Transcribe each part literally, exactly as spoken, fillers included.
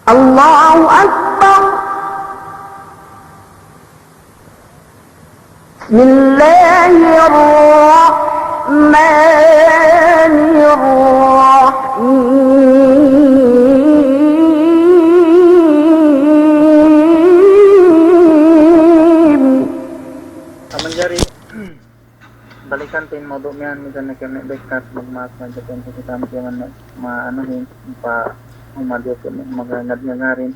الله أكبر. بسم الله الرحمن الرحيم. Manjari balikan te in mawdu' miya'an, misan ne kami bekkat magmaas hadja pa'inte kite, amban miya'an ma-, anuhin, pa-, umadu kami magangad-ngangad.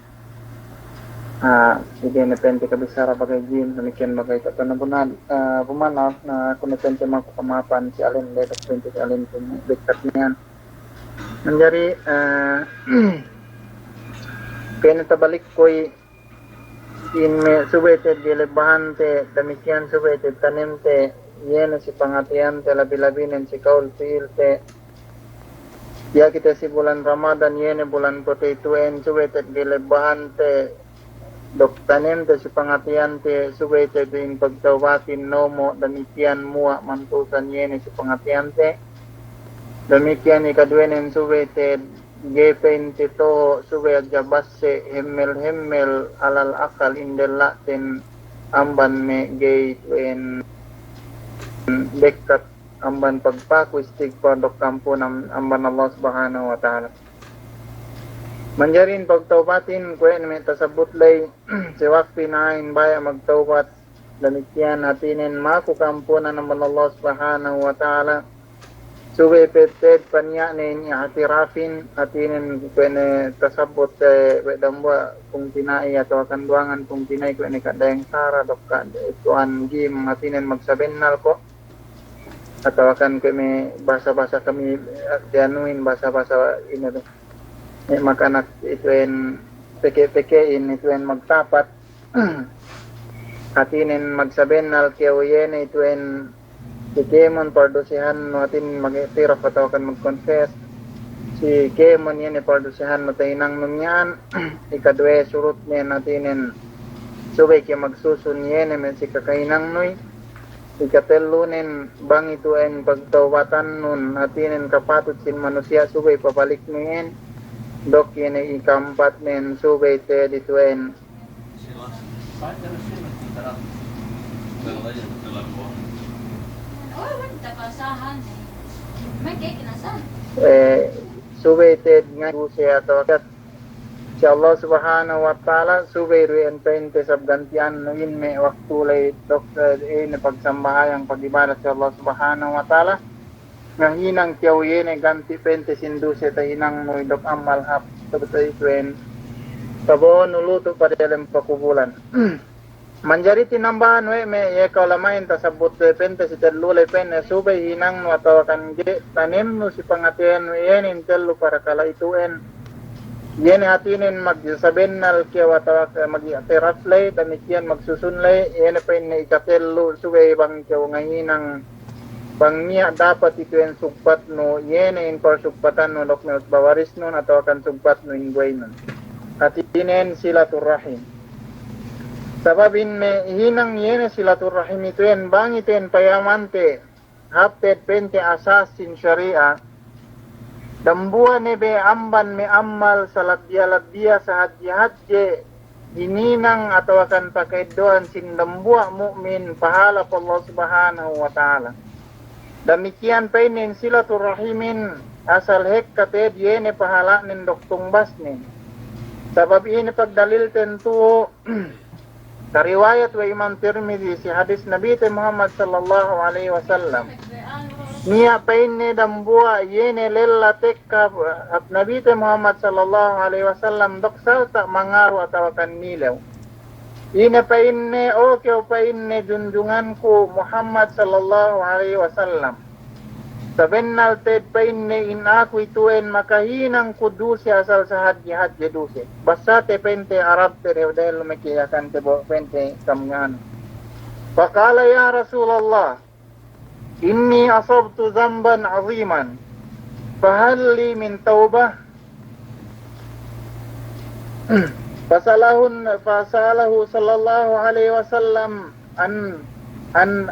Ah, sige ne pa'inte kabissara bagay jim, damikkiyan bagay ka'u. Na bunan, ah, buman, ah, na kuwe' ne pa'inte maku kama'apan si Alin, le, pa'inte si Alin pa'in bekkat miya'an. Manjari, ah, pa'inte tabalik kuwe' in me' subey te'ed ga'i lebbahante, damikkiyan subey te'ed tanemte, iye ne si pangateyante, labi-labinen si kawul pi'ilte. Tiya' kite si bulan Ramadan, iye ne bulan puwasa, itu'en subey te'ed ga'i lebbahante duk tanemte si pangateyante, subey te'ed in pagtawbatin nomo', damikkiyan muwa' mantusan iye ne si pangateyante. Damikkiyan ikaduwenen subey te'ed ga'i pa'inte toho', subey hadja basse' hemmel-hemmel alal akal in della'ten amban me' ga'i tu'en bekkat amban pagpaku istigfar duk ampunan amban Allah Subhanahu wa Ta'ala. Manjari in pagtawbatin kuwe' ne me' tasabbut ley, si waktu ina'ahin baya' magtawbat, damikkiyan hātinen maku ka'ampunan amban Allah Subhanahu wa Ta'ala. Subey pe te'ed paniya' ne in i'tirafin, hātinen kuwe' ne tasabbut, eh, we' dambuwa' pungtina'i atawa kan duwangan pungtina'i kuwe' ne ka'dayang sara duk ka'dayang tuwan gim, hātinen magsabennal ko'. Atawa kan kuwe' me' bahasa-bahasa kami, eh, diyanuhin bahasa-bahasa ine du. Me' makanak itu'en peke'-peke'in itu'en magtapat. Hātinen magsabennal kew iye ne itu'en si kēmon pardusehannu, hātinen mag-i'tiraf atawa kan mag-confess si kēmon iye ne pardusehannu tahinangnu miya'an. Ikaduwe surutnen hātinen subey kew magsusun iye ne me' si kakahinangnuy. Ikatellunen bang itu'en pagtawbatannun, hātinen kapatut sin manusiya' subey pabaliknu iyan. Duk iye ne ika'ampatnen subey te'ed itu'en Eh, subey te'ed nga'i duse atawa kat si Allah Subhanahu wa Ta'ala, subey du iyan pa'inte sab ganti'annu in me' waktu ley duk, eh, ine pagsambahayang, pag'ibadat si Allah Subhanahu wa Ta'ala. Ngahinang kew iye ne ganti' pa'inte sin duse tahinangnu duk amal hāp, sabab itu'en tabo'onu lutu' pa diyalem pakubulan. Manjari tinambahan we' me' iye ka'ulama'in tasabbut we' pa'inte si tellu ley pa'inne subey hinangnu atawa kan ga'i tanemnu si pangateyannu iye ne in tellu parakala' itu'en. Iye ne hātinen magsabennal kew atawa ka-, mag'i'tiraf ley, damikkiyan magsusun ley, iye ne pa'inne ikatellu subey bang kew ngahinang bang niya' dapat itu'en sugpatnu, iye ne in parsugpatannu duk me' usba warisnun atawa kan sugpatnu in guwaynun. Hātinen silaturrahim. Sabab in me' hinang iye ne silaturrahim itu'en bang itu'en payamante hāp te'ed pa'inte asas sin sari'a. Dambuwa' ne be amban me' amal salabbiya-labbiya sahadje-hadje hininang atawa kan paka'eddo'an sin dambuwa' mu'min pahala' pa Allah Subhanahu wa Ta'ala. Damikkiyan pa'inne in silaturrahimin asal hekka te'ed iye ne pahala'nen duk tungbasnen. Sabab ine pagdalilten tu'u, tariwayat we' Imam Tirmidhi si hadis Nabite Muhammad sallallahu alaihi wasallam. Niya' pa'inne dambuwa' iye ne lella tekka hap Nabite Muhammad sallallahu alaihi wasallam duk salta' mangaru atawa kan nilew. Ine pa'inne, o kew pa'inne junjunganku Muhammad sallallahu alaihi wasallam. Sabennal te'ed pa'inne in aku itu'en makahinang ku duse asal sahadje-hadje duse. Basta te pa'inte Arab te dew-dew lumeke yakante bo' pa'inte kamngan. Faqala, "Ya Rasulallah, inni asabtu dhanban aziman, fahal li min tawbah?" Fasalahun-, fasalahu sallallahu alaihi wasallam an, an,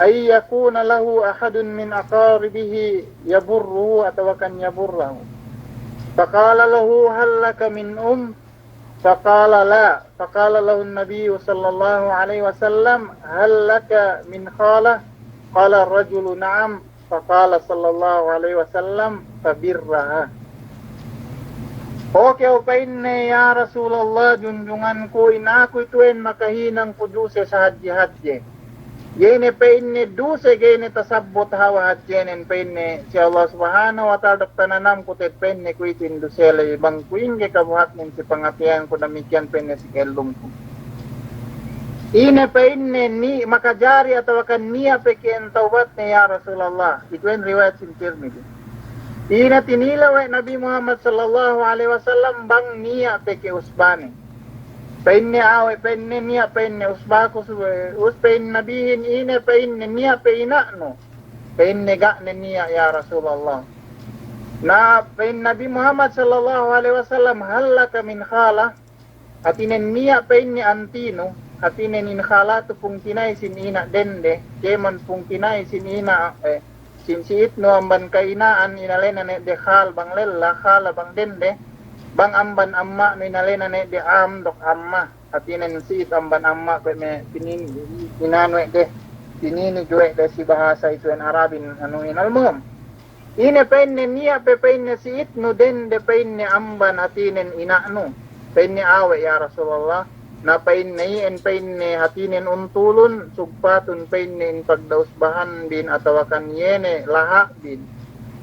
an yakuna lahu ahadun min aqaribihi yaburruhu atawa kan yaburrahu. فقال له: هل لك من أم؟ فقال: لا. فقال له النبي صلى الله عليه وسلم: هل لك من خالة؟ قال الرجل: نعم. فقال صلى الله عليه وسلم: فبرها. O kew, pa'inne, ya Rasulallah, junjunganku, in aku itu'en makahinang ku duse sahadje-hadje. Iye ne, pa'inne, duse ga'i ne tasabbut hawal hadjenen, pa'inne, si Allah Subhanahu wa Ta'ala duk tananamku te'ed, pa'inne, kuwe'itu in duse ley bang kuwe' ingge kabuhatnen si pangateyanku, damikkiyan, pa'inne, si ka'ellumku. Ine, pa'inne, ni makajari atawakan niya' pe ke'en tawbatne, ya Rasulallah? Itu'en riwayat sin Tirmidhi. Ine, tinilew we' Nabi Muhammad sallallahu alaihi wasallam bang niya' pe ke usbane. Pa'inne, awe', pa'inne, niya', pa'inne, usbaku, su-, us-, pa'in Nabihin, ine, pa'inne, niya' pe ina'nu? Pa'inne, ga' ne niya', ya Rasulallah. Na pa'in Nabi Muhammad sallallahu alaihi wasallam: هل لك من خالة؟ Hātinen niya', pa'inne, antinu? Hātinen in khalatu pungtina'i sin ina' dende, kēmon pungtina'i sin ina', eh, sin si'itnu amban ka'ina'an inalena ne de khal bang lella, khala bang dende, bang amban amma'nu inalena ne de am duk amma. Hātinen si'it amban amma' kuwe' me' tinin-, inanu we' de, tininig we' de si bahasa itu'en Arabin anuhin. Almuhim, ine, pa'inne, niya' pe, pa'inne, si'itnu dende, pa'inne, amban hātinen ina'nu? Pa'inne, awe', ya Rasulallah. Na pa'inne, iyan, pa'inne, hātinen untulun, sugpatun, pa'inne, in pagda'usbahanbin atawakan iye ne laha'bin.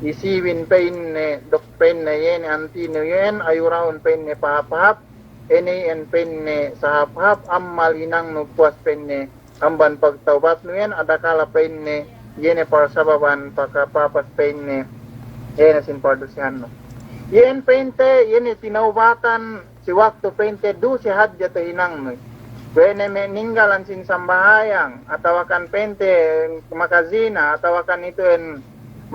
Isibin, pa'inne, duk, pa'inne, iye ne antinu iyan, ayurahun, pa'inne, pahāp-hāp, ine iyan, pa'inne, sahāp-hāp ammal hinangnu puwas, pa'inne, amban pagtawbatnu iyan, adakala, pa'inne, iye ne parsababan pakapapas, pa'inne, iye ne sin pardusehannu. Iyan, pa'inte, iye ne tinawbatan si waktu, pa'inte, duse hadja tahinangnu. Kuwe' ne me' ninggalan sin sambahayang, atawakan, pa'inte, makazina, atawakan itu'en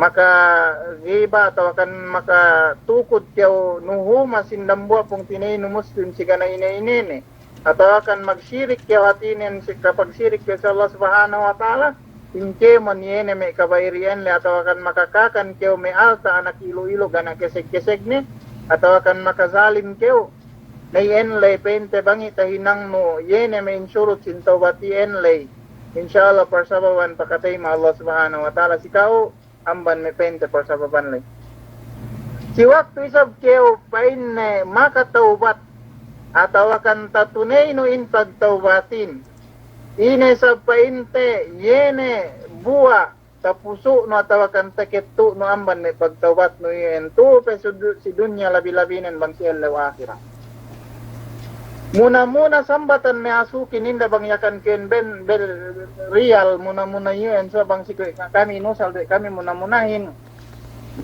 makaghiba, atawakan makatukud kew nuhuma sin dambuwa' pungtina'inu muslim si ga' ne ine-inene. Atawakan magsirik kew, hātinen si kapagsirik kew si Allah Subhanahu wa Ta'ala, in kēmon iye ne me' kaba'ir iyan ley, atawakan makakakan kew me' alta' anak ilu'-ilu' ga' ne keseg-kesegne, atawakan makazalim kew. Na iyan ley, pa'inte, bang i' tahinangnu iye ne me' in surut sin tawbat iyan ley, insya Allah parsababan pakatayma' Allah Subhanahu wa Ta'ala si ka'u amban me' pa'inte parsababan ley. Si waktu isab kew, pa'inne, makatawbat atawakan tatuneynu in pagtawbatin, ine isab, pa'inte, iye ne buwa' tapusu'nu atawakan takettu'nu amban me' pagtawbatnu iyan tu'u pe si du-, si dunya, labi-labinen bang si ellew ahirat. Muna-muna sambatan me' asukin, inda' bang Yakan kew in ben, bel riyal, muna-muna iyan, so bang si kuwe' kami inusal de kami muna-munahin.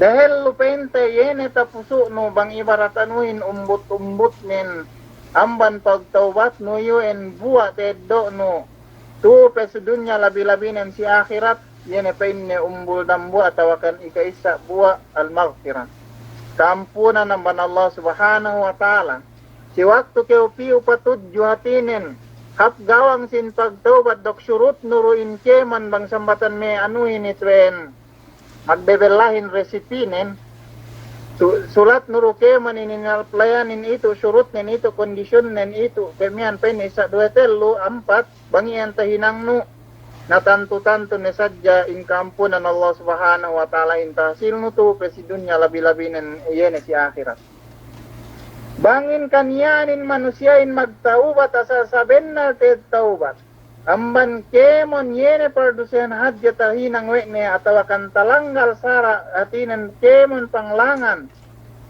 Dehellu, pa'inte, iye ne tapusu'nu bang ibarat anuhin umbut-umbutnen amban pagtawbatnu iyan buwa' ta'eddo'nu tu'u pe si dunya, labi-labinen si ahirat, iye ne, pa'inne, umbul dambuwa' atawakan ika'issa buwa' al-maghfirah, ka'ampunan amban Allah Subhanahu wa Ta'ala. Si waktu kew piyu patudju, hātinen, hap gawang sin pagtawbat duk surutnu du in kēmon bang sambatan me' anuhin itu'en, magbebellahin resipinen, su-, sulatnu du kēmon inin, al-, playanin itu, surutnen itu, kondisunnen itu, kamiyan, pa'inne, isa', duwe, tellu, ampat, bang iyan tahinangnu, na tantu-tantu ne sadja in ka'ampunan Allah Subhanahu wa Ta'alahin tahasilnu tu'u pe si dunya, labi-labinen iye ne si ahirat. Bang in kaniya'anin manusiya'in magtawbat asal sabennal te'ed tawbat amban kēmon iye ne pardusehan hadja tahinang we' ne, atawakan talanggal sara', hātinen kēmon panglangan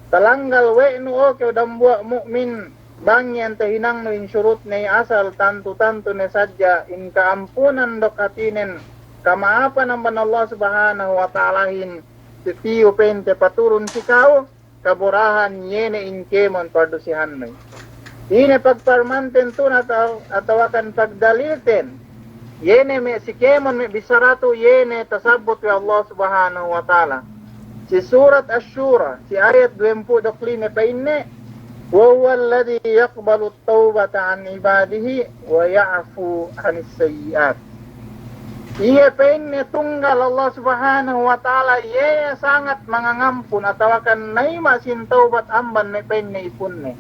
talanggal we' nu, o kew dambuwa' mu'min, bang iyan tahinangnu in surutne, asal tantu-tantu ne sadja in ka'ampunan duk, hātinen, kama'apan amban Allah Subhanahu wa Ta'alahin si piyu, pa'inte, paturun si ka'u, kaborahan iye ne in kēmon pardusehannu. Ine pagparmanten tu'u ataw-, atawakan pagdalilten, iye ne me' si kēmon me' bissaratu, iye ne tasabbut we' Allah Subhanahu wa Ta'ala si Surat Asy-Syura, si ayat duwempū' duk lime, pa'inne, وهو الذي يقبل التوبة عن عباده ويعفو عن السيئات. Iye pa'inne tunggal Allah Subhanahu wa Ta'ala, iye sangat mangangampun atawakan nayima' sin tawbat amban me' pa'inne ipunne.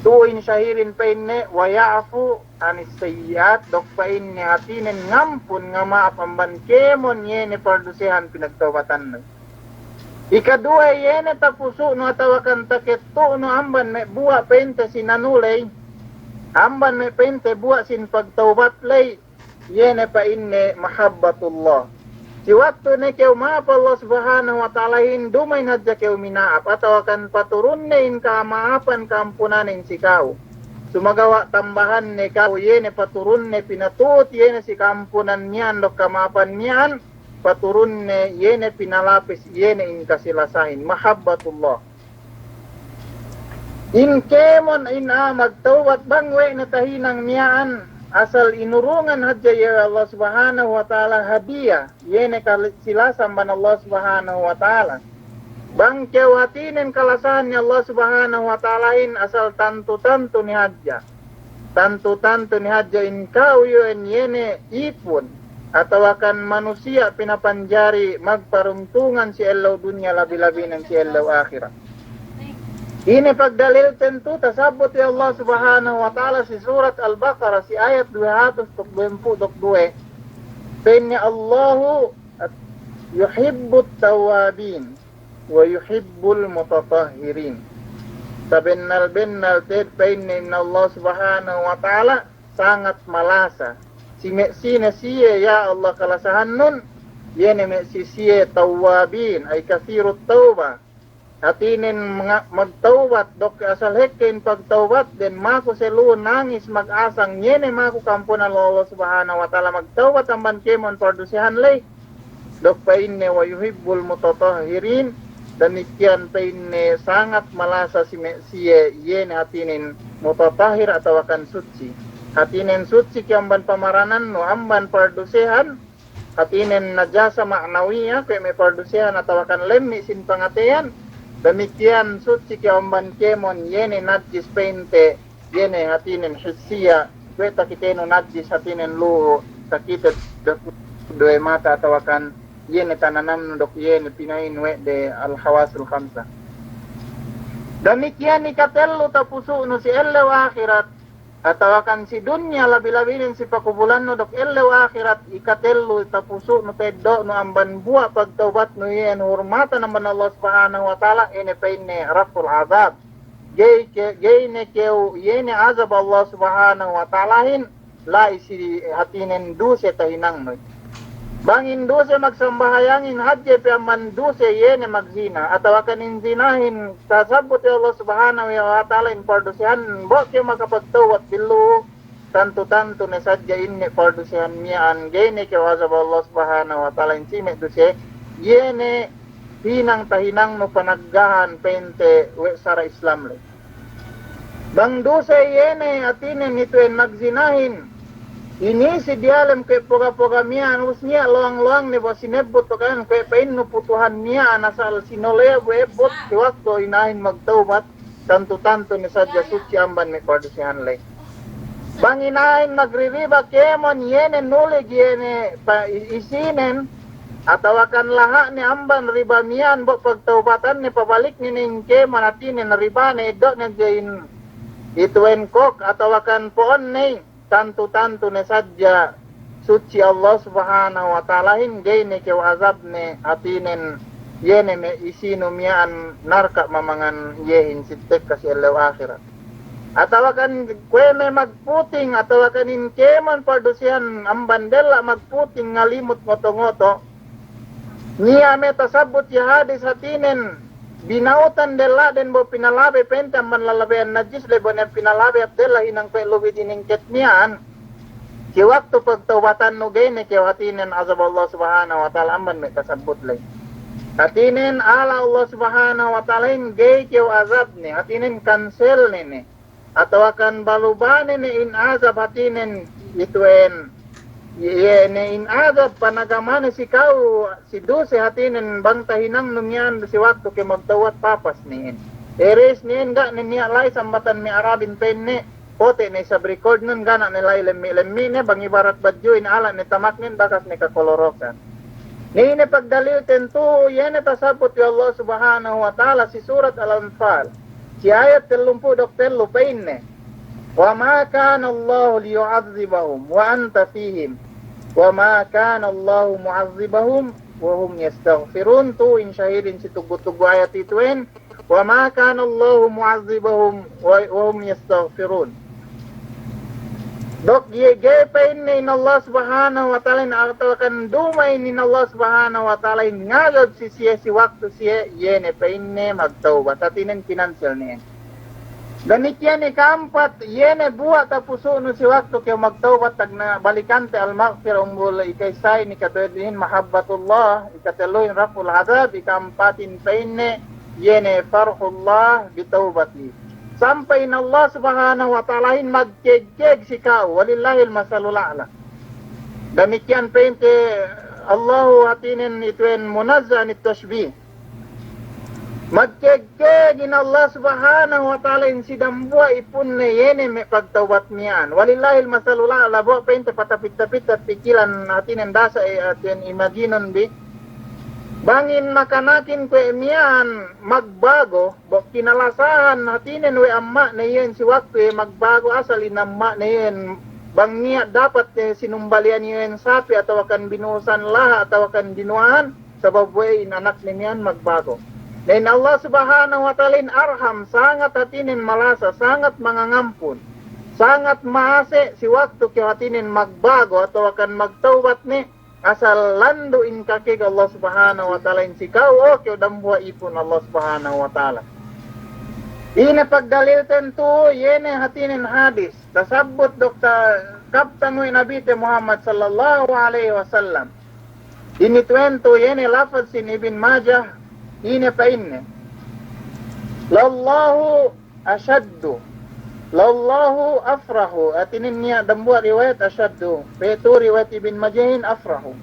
Tu'u in shahirin pa'inne, wa ya'fu anis sayyi'at, duk pa'inne hātinen ngampun, ngama'ap amban kēmon iye ne pardusehan pinagtawbatannu. Ikaduwe, iye ne tapusu'nu atawakan takettu'nu amban me' buwa' pa'inte sin anu ley, amban me' pa'inte buwa' sin pagtawbat ley, iye ne pa'inne mahabbatullah. Si waktu ne kew ma'ap Allah Subhanahu wa Ta'alahin, duma'in hadja kew mina'ap, atawakan paturunne in kama'apan, kaampunanin si ka'u. Sumagawa' tambahanne ka'u, iye ne paturunne pinatu'ut iye ne si kaampunan miya'an duk kama'apan miya'an, paturunne iye ne pinalapis iye ne in kasilasahin, mahabbatullah. In kēmon in a'a magtawbat bang we' ne tahinang miya'an, asal inurungan hadja iye we' Allah Subhanahu wa Ta'ala hadiya, iye ne kal-, silasa amban Allah Subhanahu wa Ta'ala. Bang kew hātinen kalasahan ne Allah Subhanahu wa Ta'alahin, asal tantu-tantu ne hadja. Tantu-tantu ne hadja in ka'u iyu'en iye ne ipun, atawakan manusiya' pinapanjari magparuntungan si ellew dunya labi-labinen si ellew ahirat. Ine pagdalil? Tantu tasabbut we' Allah Subhanahu wa Ta'ala si surat Al-Baqarah si ayat duwe hatus duk duwempū' duk duwe. Pa'inne, Allahu yuhibbut tawwabin wa yuhibbul mutatahhirin. Sabennal-bennal te'ed pa'inne in Allah Subhanahu wa Ta'ala sangat malasa si me' sine siye, ya Allah, kalasahannun, iye ne me' si siye tawwabin, ay kathirut tawbah. Hātinen mga-, magtawbat, duk asal hekka in pagtawbatden, maku selu'u nangis, mag-asang, iye ne maku kaampunan Allah Subhanahu wa Ta'ala, magtawbat amban kēmon pardusehan ley. Duk pa'inne, wa yuhibbul mutatahhirin, damikkiyan pa'inne sangat malasa si me' siye, iye ne hātinen mutatahhir atawakan sutsi. Hātinen sutsi kew amban pamaranannu, amban pardusehan, hātinen najasa ma'nawiya, kuwe' me' pardusehan atawakan lemmi' sin pangateyan, damikkiyan sutsi kew amban kēmon iye ne najis pa'inte, iye ne hātinen hissiya, kuwe' takitenu najis hātinen lu'u, takite duk duwe mata atawakan iye ne tananamnu duk iye ne pina'in we' de al-hawasul khamsa. Damikkiyan ikatellu tapusu'nu si ellew ahirat, atawakan si dunya labi-labinen si pakubulannu duk ellew ahirat, ikatellu tapusu'nu, teddo'nu amban buwa' pagtawbatnu iyan hurmatan amban Allah Subhanahu wa Ta'ala, ine pa'inne raf'ul azab. Ga'i ke-, ga'i ne kew iye ne azab Allah Subhanahu wa Ta'alahin, la'i si hātinen duse tahinangnu. Bang in duse magsambahayangin hadje pe amban duse iye ne magzina, atawakan in zinahin tasabbut we' Allah Subhanahu wa Ta'ala in pardusehan, bo' kew makapagtawbat billu, tantu-tantu ne sadja in me' pardusehan miya'an, ga'i ne kew azab Allah Subhanahu wa Ta'ala in si me' duse, iye ne hinang tahinangnu panaggahan pa'inte we' sara' Islam ley. Bang duse iye ne hātinen itu'en magzinahin, inisi diyalem kuwe' poga-poga miya'an, ubus niya' lowang-lowang ne bo' sinebbut, atawakan kuwe' pa'innu putuhan miya'an asal sinoleya bu ebbut, si waktu ina'in magtawbat, tantu-tantu ne sadja sutsi amban me' pardusehan ley. Bang ina'in magririba kēmon, iye ne nulig iye ne pa-, i-, isinen, atawakan laha'ne amban riba miya'an, bo' pagtawbatanne, pabalikne ne in kēmon, hātinen ribane, eddo'ne je in itu'en kok, atawakan po'onne, tantu-tantu ne sadja sutsi Allah Subhanahu wa Ta'alahin, ga'i ne kew azabne, hātinen iye ne me' isinu miya'an narka' mamangan iyehin si tekka si ellew ahirat. Atawakan kuwe' me' magputing, atawakan in kēmon pardusehan amban della' magputing ngalimut ngoto-ngoto. Niya' me' tasabbut iye hadis hātinen, binautan della'den bo' pinalabe pa'inte amban lalabeyan najis ley, bo' ne pinalabe hap della' hinang kuwe' lubi diningket miya'an. Si waktu pagtawbatannu ga'i ne kew hātinen azab Allah Subhanahu wa Ta'ala amban me' tasabbut ley. Hātinen ala Allah Subhanahu wa Ta'alahin ga'i kew azabne, hātinen kanselne ne. Atawakan balubane ne in azab hātinen itu'en. Iye ne in azab panagamane si ka'u si duse hātinen bang tahinangnu miya'an si waktu kew magtawbat papas ne in. Eres ne in ga' ne niya' la'i sambatan me' Arabin pa'inne. pote' ne isab record nun, ga' ne la'i lemmi'-lemmi' ne, bang ibarat badju' in ala' ne tamaknen bakas ne kakolorokan. Ne ine pagdalilten tu'u, iye ne tasabbut we' Allah Subhanahu wa Ta'ala si Surat Al-Anfal, si ayat tellumpū' duk tellu pa'inne, "Wa ma kana Allahu liyu'adhdhibahum wa anta fihim, wa ma kana Allahu mu'adhdhibahum wa hum yastaghfirun." Tu'u in sahidin si tuggu-tuggu ayat ituwen, "Wa ma kana Allahu mu'adhdhibahum wa, wa hum yastaghfirun." Duk iye ga'i pa'inne in Allah Subhanahu wa Ta'alahin, atawakan duma'in in Allah Subhanahu wa Ta'alahin ngazab si siye si waktu siye, iye ne pa'inne magtawbat. Hātinen kinansel ne iyan. Damikkiyan ika'ampat, iye ne buwa' tapusu'nu si waktu kew magtawbat, tagna' balikante al-maghfirah, umbul ika'issahin, ikatudduhin mahabbatullah, ikatelluhin raf'ul adhab, ika'ampatin pa'inne, iye ne farhullah bitawbati. Sampay in Allah Subhanahu wa Ta'alahin magkēg-kēg si ka'u, walillahil masalul a'la. Damikkiyan pa'inte Allahu, hātinen ituwen munazzah anit tashbih. Magkēg-kēg in Allah Subhanahu wa Ta'alahin si dambuwa' ipunne iye ne me' pagtawbat miya'an. Walillahil masalul a'la, buwa' pa'inte patapit-tapit pikilan, hātinen dasa', eh, hātinen imaginun bi. Bang in makanakin kuwe' miya'an magbago, bu kinalasahan hātinen we' amma'ne iyan si waktu iye magbago, asal in amma'ne iyan bang niya' dapat, eh, sinumbalihan iyan sapi' atawakan binusan laha' atawakan binuwahan, sabab we' in anakne miya'an magbago. Na in Allah Subhanahu wa Ta'alahin arham, sangat hātinen malasa, sangat mangangampun, sangat ma'ase' si waktu kew hātinen magbago atawakan magtawbat ne, asal landu' in kakēg Allah Subhanahu wa Ta'alahin si ka'u, o kew dambuwa' ipun Allah Subhanahu wa Ta'ala. Ine pagdalilten tu'u, iye ne hātinen hadis tasabbut duk takabtang we' Nabite Muhammad sallallahu alaihi wasallam. Ine tu'u, iye ne lafaz sin Ibn Majah, ine pa'inne, "Lallahu ashaddu, lallahu afrahu." Hātinen niya' dambuwa' riwayat ashaddu, pe tu'u riwayat Ibn Majahin afrahu.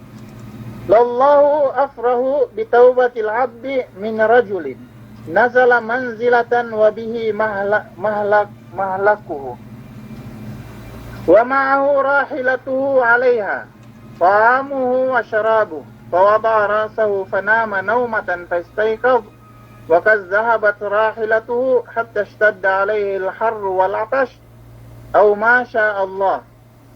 "Lallahu afrahu bitawbatil abdi min rajulin nazala manzilatan wa bihi mahla-, mahlak-, mahlakuhu, wa ma'ahu rahilatuhu alaiha ta'amuhu wa sharabuhu, fawada'a ra'sahu fanama nawmatan fastayqadh, wa qad dhahabat rahilatuhu hatta ishtadda alaihil harru wal atash, aw ma sha Allah.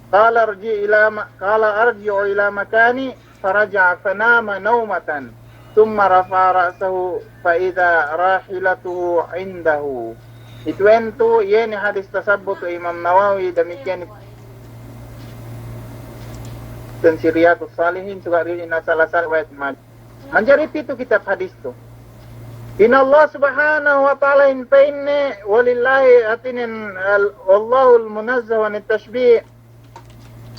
Qala arji' ila ma-, qala arji'u ila makani, faraja'a fanama nawmatan, thumma rafa'a ra'sahu fa idha rahilatuhu indahu." Ituwen tu'u, iye ne hadis tasabbut we' Imam Nawawi, damikkiyan ituwen si Riyadus Salihin, suga' ri-, in asal-asal riwayat Malik. Manjari pitu kitab hadis tu. In Allah Subhanahu wa Ta'alahin pa'inne, walillahi hātinen al-, wallahul munazzah anit tashbih.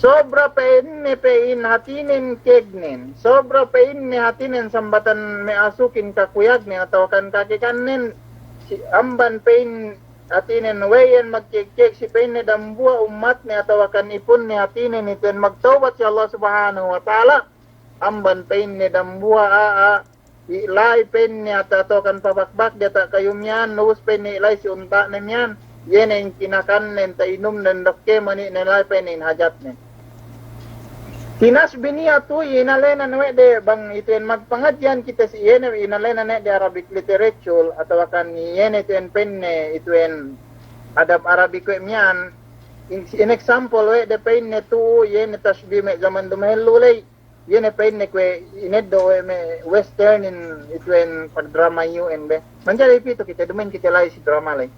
Sobra pa'inne pe in hātinen kēgnen. Sobra pa'inne hātinen sambatan me' asukin kakuyagnen atawakan kakekannen. Si amban pa'in hātinen we' iyan magkēg-kēg si pa'inne dambuwa' ummatne atawakan ipunne hātinen ituwen magtawbat si Allah Subhanahu wa Ta'ala. Amban pa'inne dambuwa' a'a, i-, la'i pa'inne ata-, atawakan pabakbak diyata' kayu miya'an, ubus pa'inne la'i si unta'ne miya'an, iye ne in kinakannen, ta'inumnen, duk kēmon ne la'i pa'inne in hajatnen. Tinashbih niya' tu'u, inalenan we' de bang ituwen magpangadji'an kite si iye ne, inalenan we' de Arabic literature, atawakan iye ne ituwen pa'inne, ituwen adab Arabic we' miya'an, in, in example we' de pa'inne tu'u, iye ne tashbih me' jaman dumahellu ley. Iye ne pa'inne kuwe' ineddo' we' me' western in ituwen pagdrama iyu'en be. Manjari pitu kite, duma'in kite la'i si drama ley.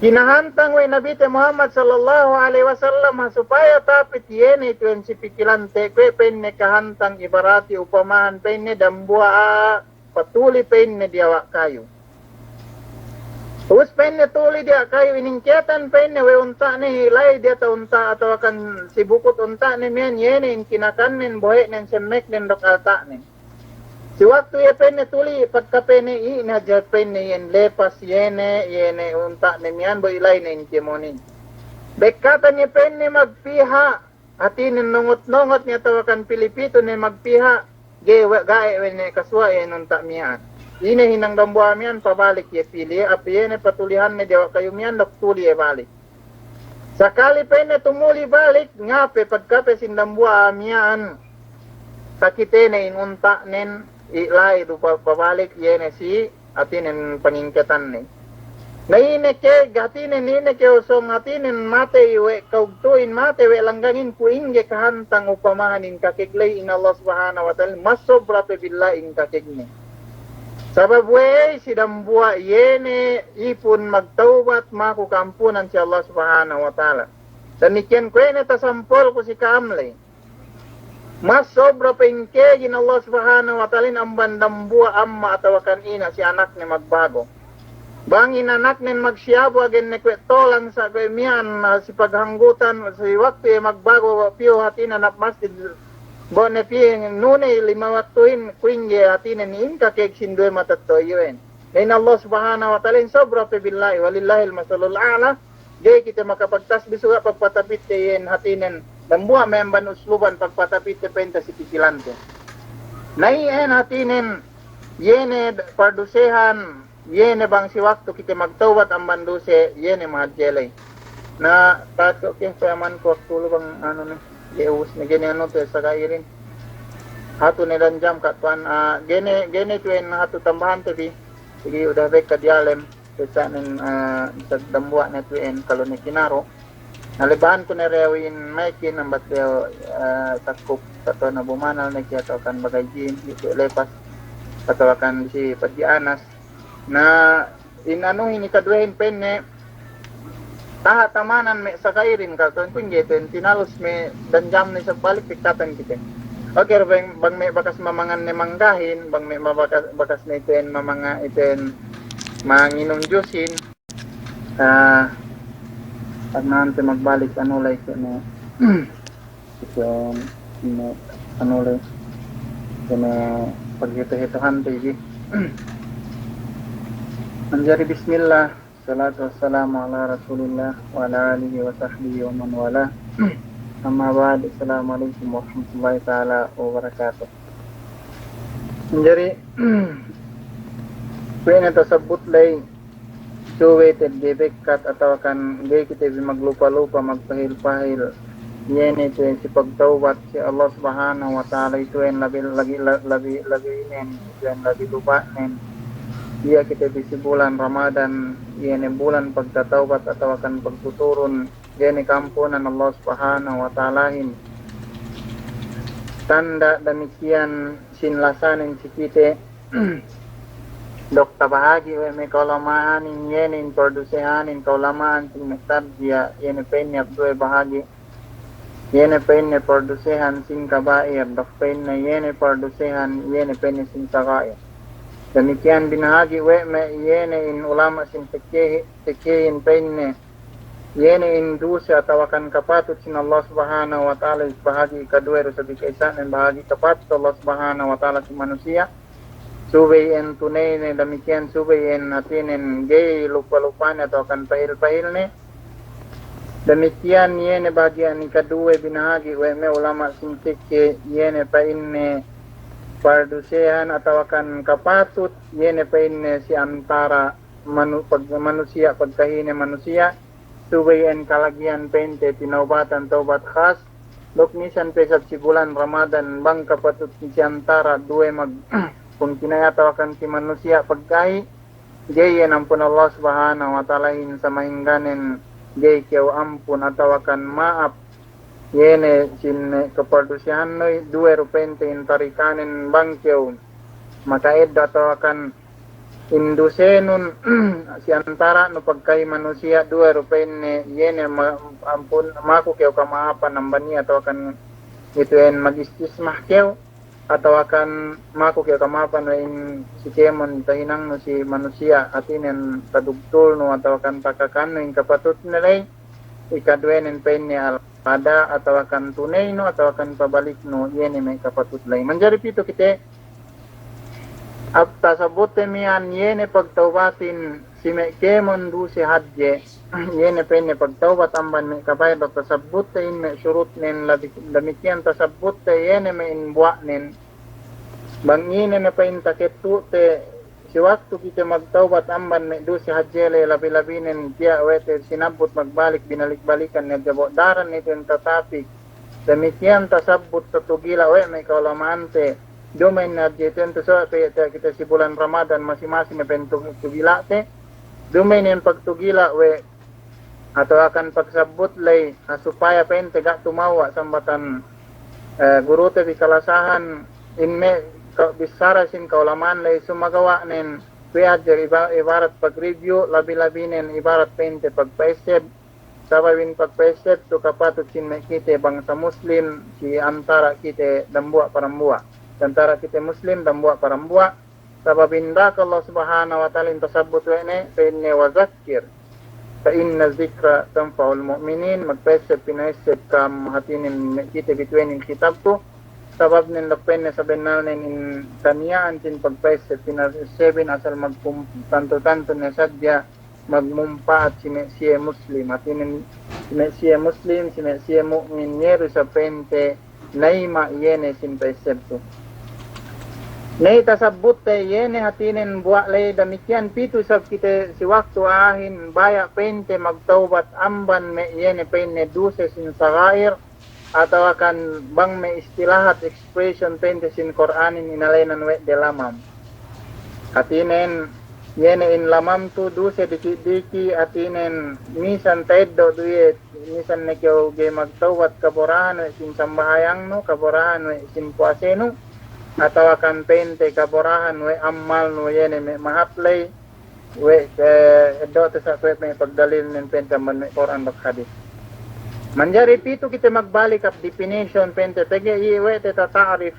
Kinahantang we' Nabite Muhammad sallallahu alaihi wasallam ha supaya tapit iye ne ituwen si pikilante kuwe' pa'inne kahantang ibarati upamahan pa'inne dambuwa' a'a patuli pa'inne diyawa' kayu. Ubus pa'inne tuli diyawa' kayu, iningketan pa'inne we' unta'ne, la'i diyata' unta' atawakan si bukut unta'ne miya'an, iye ne in kinakannen, bohe'nen, semmeknen duk alta'nen. Si waktu iye pa'inne tuli, pagkapene i' ne hadja pa'inne iyan lepas iye ne, iye ne unta'ne miya'an, bohe' la'i ne in kēmonin. Bekkatan iye pa'inne magpiha', hātinen nongot-nongot ne atawakan pili' pitu ne magpiha', ga'i we', ga'i we' ne kasuwa' iye unta' miya'an. Ine hinang dambuwa' miya'an, pabalik iye pili', ape iye ne patulihanne diyawa' kayu miya'an, duk tuli iye balik. Sakali pa'inne tumuli balik, ngape pagkape sin dambuwa' miya'an, sakitene in unta'nen, i' la'i du pa-, pabalik, iye ne si hātinen pangingketanne. Na ine ke, hātinen ine ke usung hātinen matey we' kawugtu'in, matey we' langgangin, kuwe' ingge kahantang upamahan in kakeg ley, in Allah Subhanahu wa Ta'ala mas sobra pe billahi in kakegne. Sabab we'ey, si dambuwa' iye ne ipun magtawbat, maku ka'ampunan si Allah Subhanahu wa Ta'ala. Damikkiyan kuwe' ne tasampolku si ka'am ley. Mas sobra pe in kegin Allah Subhanahu wa Ta'alahin amban dambuwa' amma' atawakan ina' si anakne magbago. Bang in anaknen magsiyabu agen ne kuwe' tolang sa' kuwe' miya'an, ah, si paghanggutan, si waktu iye magbago, piyu hātinen hap masjid, bo' ne piye nune lima waktuhin, kuwe' ingge hātinen in kakeg sin duwe matetto'a iyu'en. Na in Allah Subhanahu wa Ta'alahin sobra pe billahi, walillahil masalul a'la. Ga'i kite makapagtasbih suga' pagpatapitte iyan hātinen. Dambuwa' me' amban usluban pagpatapitte pa'inte si pikilante. Na iyan hātinen, iye ne pardusehan, iye ne bang si waktu kite magtawbat amban duse, iye ne mahadje ley. Na, tato ke, payamanku waktu lu bang anu ne, ga'i ubus ne, ga'i ne anu te saga'irin. Hatu ne danjam ka' tuwan, ah, ga'i ne, ga'i ne tu'en hatu tambahante bi. Sigi udah bekka diyalem. Pessa'nen, eh, isab dambuwa' ne tu'en kalu ne kinaru'. Na lebahanku ne rewi in maikin ambat lew, eh, takkup atawa na bumanal ne ke atawakan bagay jin, itu lepas, atawakan si Padji Anas. Na in anuhin ikaduwehin pa'inne, taha' tamanan me' saga'irin, kalu tu'en kuwe' ingge tu'en tinalus me' danjam ne isab balik pikkatan kite. Oke, bang, bang me' bakas mamangan ne manggahin, bang me' mabakas, bakas ne iten mamanga-, iten manginum jusin. Ah, karna ante magbalik anu ley kene. Iten, ine, anu ley. Kene paghitu-hituhante ji. Manjari bismillah. Salatu wassalamu ala Rasulillah wa ala alihi wa sahbihi wa man walah. Amma ba'd, assalamu alaikum warahmatullahi ta'ala wabarakatuh. Jari, kuwe' ne tasabbut ley, subey te ga'i bekkat atawakan ga'i kite bi maglupa-lupa, magpahil-pahil. Iye ne ite si pagtawbat si Allah Subhanahu wa Ta'ala, itu'en labi, lagi, la-, labi, labi inen, itu'en labi luba'nen. Iye kite bi si bulan Ramadan, iye ne bulan pagtatawbat atawakan pagtuturun, iye ne ka'ampunan Allah Subhanahu wa Ta'alahin. Tanda' damikkiyan sin lasanen si kite, duk tabahagi' we' me' ka'ulama'anin, iye ne in pardusehanin ka'ulama'an sin me' tarbiya, iye ne pa'inne hap duwe bahagi'. Iye ne pa'inne pardusehan sin kaba'ir, duk pa'inne iye ne pardusehan, iye ne pa'inne sin saga'ir. Damikkiyan binahagi' we' me' iye ne in ulama' sin fikih, fikihin pa'inne, iye ne in duse atawakan kapatut sin Allah Subhanahu wa Ta'ala, bahagi' ikaduwe du sabi ka'isa'nen bahagi' kapatut Allah Subhanahu wa Ta'ala si manusiya'. Subey en tuneyne, damikkiyan subey en hātinen ga'i lupa-lupane atawakan pahil-pahilne. Damikkiyan iye ne bahagi'an ikaduwe binahagi' we' me' ulama' sin fikih, iye ne pa'inne pardusehan atawakan kapatut, iye ne pa'inne si antara' manu-, pag-, manusiya', pagkahine manusiya', subey en kalagihan pa'inte tinawbatan tawbat khas, duk misan pe isab si bulan Ramadan bang kapatut si antara' duwe magpungkina'i atawakan si manusiya' pagkahi, ga'i iyan ampun Allah Subhanahu wa Ta'alahin, samahingganen ga'i kew ampun atawakan ma'ap, iye ne sin me' kapardusehannu, duwe du pa'inte in tarikanen bang kew maka'eddo' atawakan in dusenun si antara'nu pagkahi manusiya', duwe du pa'inne, iye ne ma-, ampun, maku kew kama'apan amban iye atawakan itu'en magistismah kew, atawakan maku kew kama'apan we' in si kēmon tahinangnu si manusiya', hātinen tadugtulnu atawakan takakannu in kapatutne ley, ikaduwenen pa'inne al-, ada' atawakan tuneynu atawakan pabaliknu, iye ne me' kapatut ley. Manjari pitu kite, hap tasabutte miya'an, iye ne pagtawbatin si me' kēmon duse hadje, iye ne pa'inne pagtawbat amban me' kaba'ir, duk tasabutte in me' surutnen, labi-, damikkiyan tasabutte iye ne me' in buwa'nen. Bang ine ne pa'in takettu'te si waktu kite magtawbat amban me' duse hadje ley, labi-labinen tiya' we' te sinabbut magbalik, binalik-balikan ne hadja bo'o daran ne ituwen tatapik. Damikiyan tasabbut tatugila' we' me' ka'ulama'ante. Duma'in ne hadje ituwen tu so' pe tiya' kite si bulan Ramadan masi-masi ne pen tu-, tugila'te. Duma'in ne pagtugila' we' atawakan pagsabbut ley, ha supaya pa'inte ga' tumawwa' sambatan, eh, gurute bi kalasahan, in me' ka-, bissara sin ka'ulama'an ley, sumagawa' nen kuwe' hadja iba-, ibarat pag-review, labi-labinen ibarat pa'inte pagpa'esseb, sabab in pagpa'esseb tu kapatut sin me' kite bangsa Muslim, si antara' kite dambuwa' parambuwa', si antara' kite Muslim dambuwa' parambuwa', sabab in daka Allah Subhanahu wa Ta'ala in tasabbut we' ne, pa'inne, "Wa dhakkir, fa inna dhikra tanfa'ul mu'minin," magpa'esseb, pina'esseb kam, hatinen me' kite bituwen in kitab tu, sabab nen duk pa'inne sabennalnen in kaniya'an sin pagpa'esseb, pina'essebin asal magkum-, tantu-tantu ne sadja magmumpa'at si me' siye Muslim. Hatinen si me' siye Muslim, si me' siye mu'min, iye du isab pa'inte nayima' iye ne sin pa'esseb tu. Ney tasabbut te iye ne hatinen buwa' ley damikiyan pitu isab kite si waktu a'ahin baya' pa'inte magtawbat amban me' iye ne pa'inne duse sin saga'ir, atawakan bang me' istilahat expression pa'inte sin Kur'anin inalenan we' de lamam. Hatinen, iye ne in lamam tu duse diki'-diki', hatinen misan ta'eddo' du iye, misan ne kew ga'i magtawbat, kaborahan we' sin sambahayangnu, kaborahan we' sin puwasenu, atawakan pa'inte kaborahan we' ammalnu, iye ne me' mahāp ley, we', eh, eddo'te sa' kuwe' me' pagdalilnen pa'inte amban me' Kur'an duk hadis. Manjari pitu kite magbalik hap definition pa'inte pegge' iye we' te tata'rif,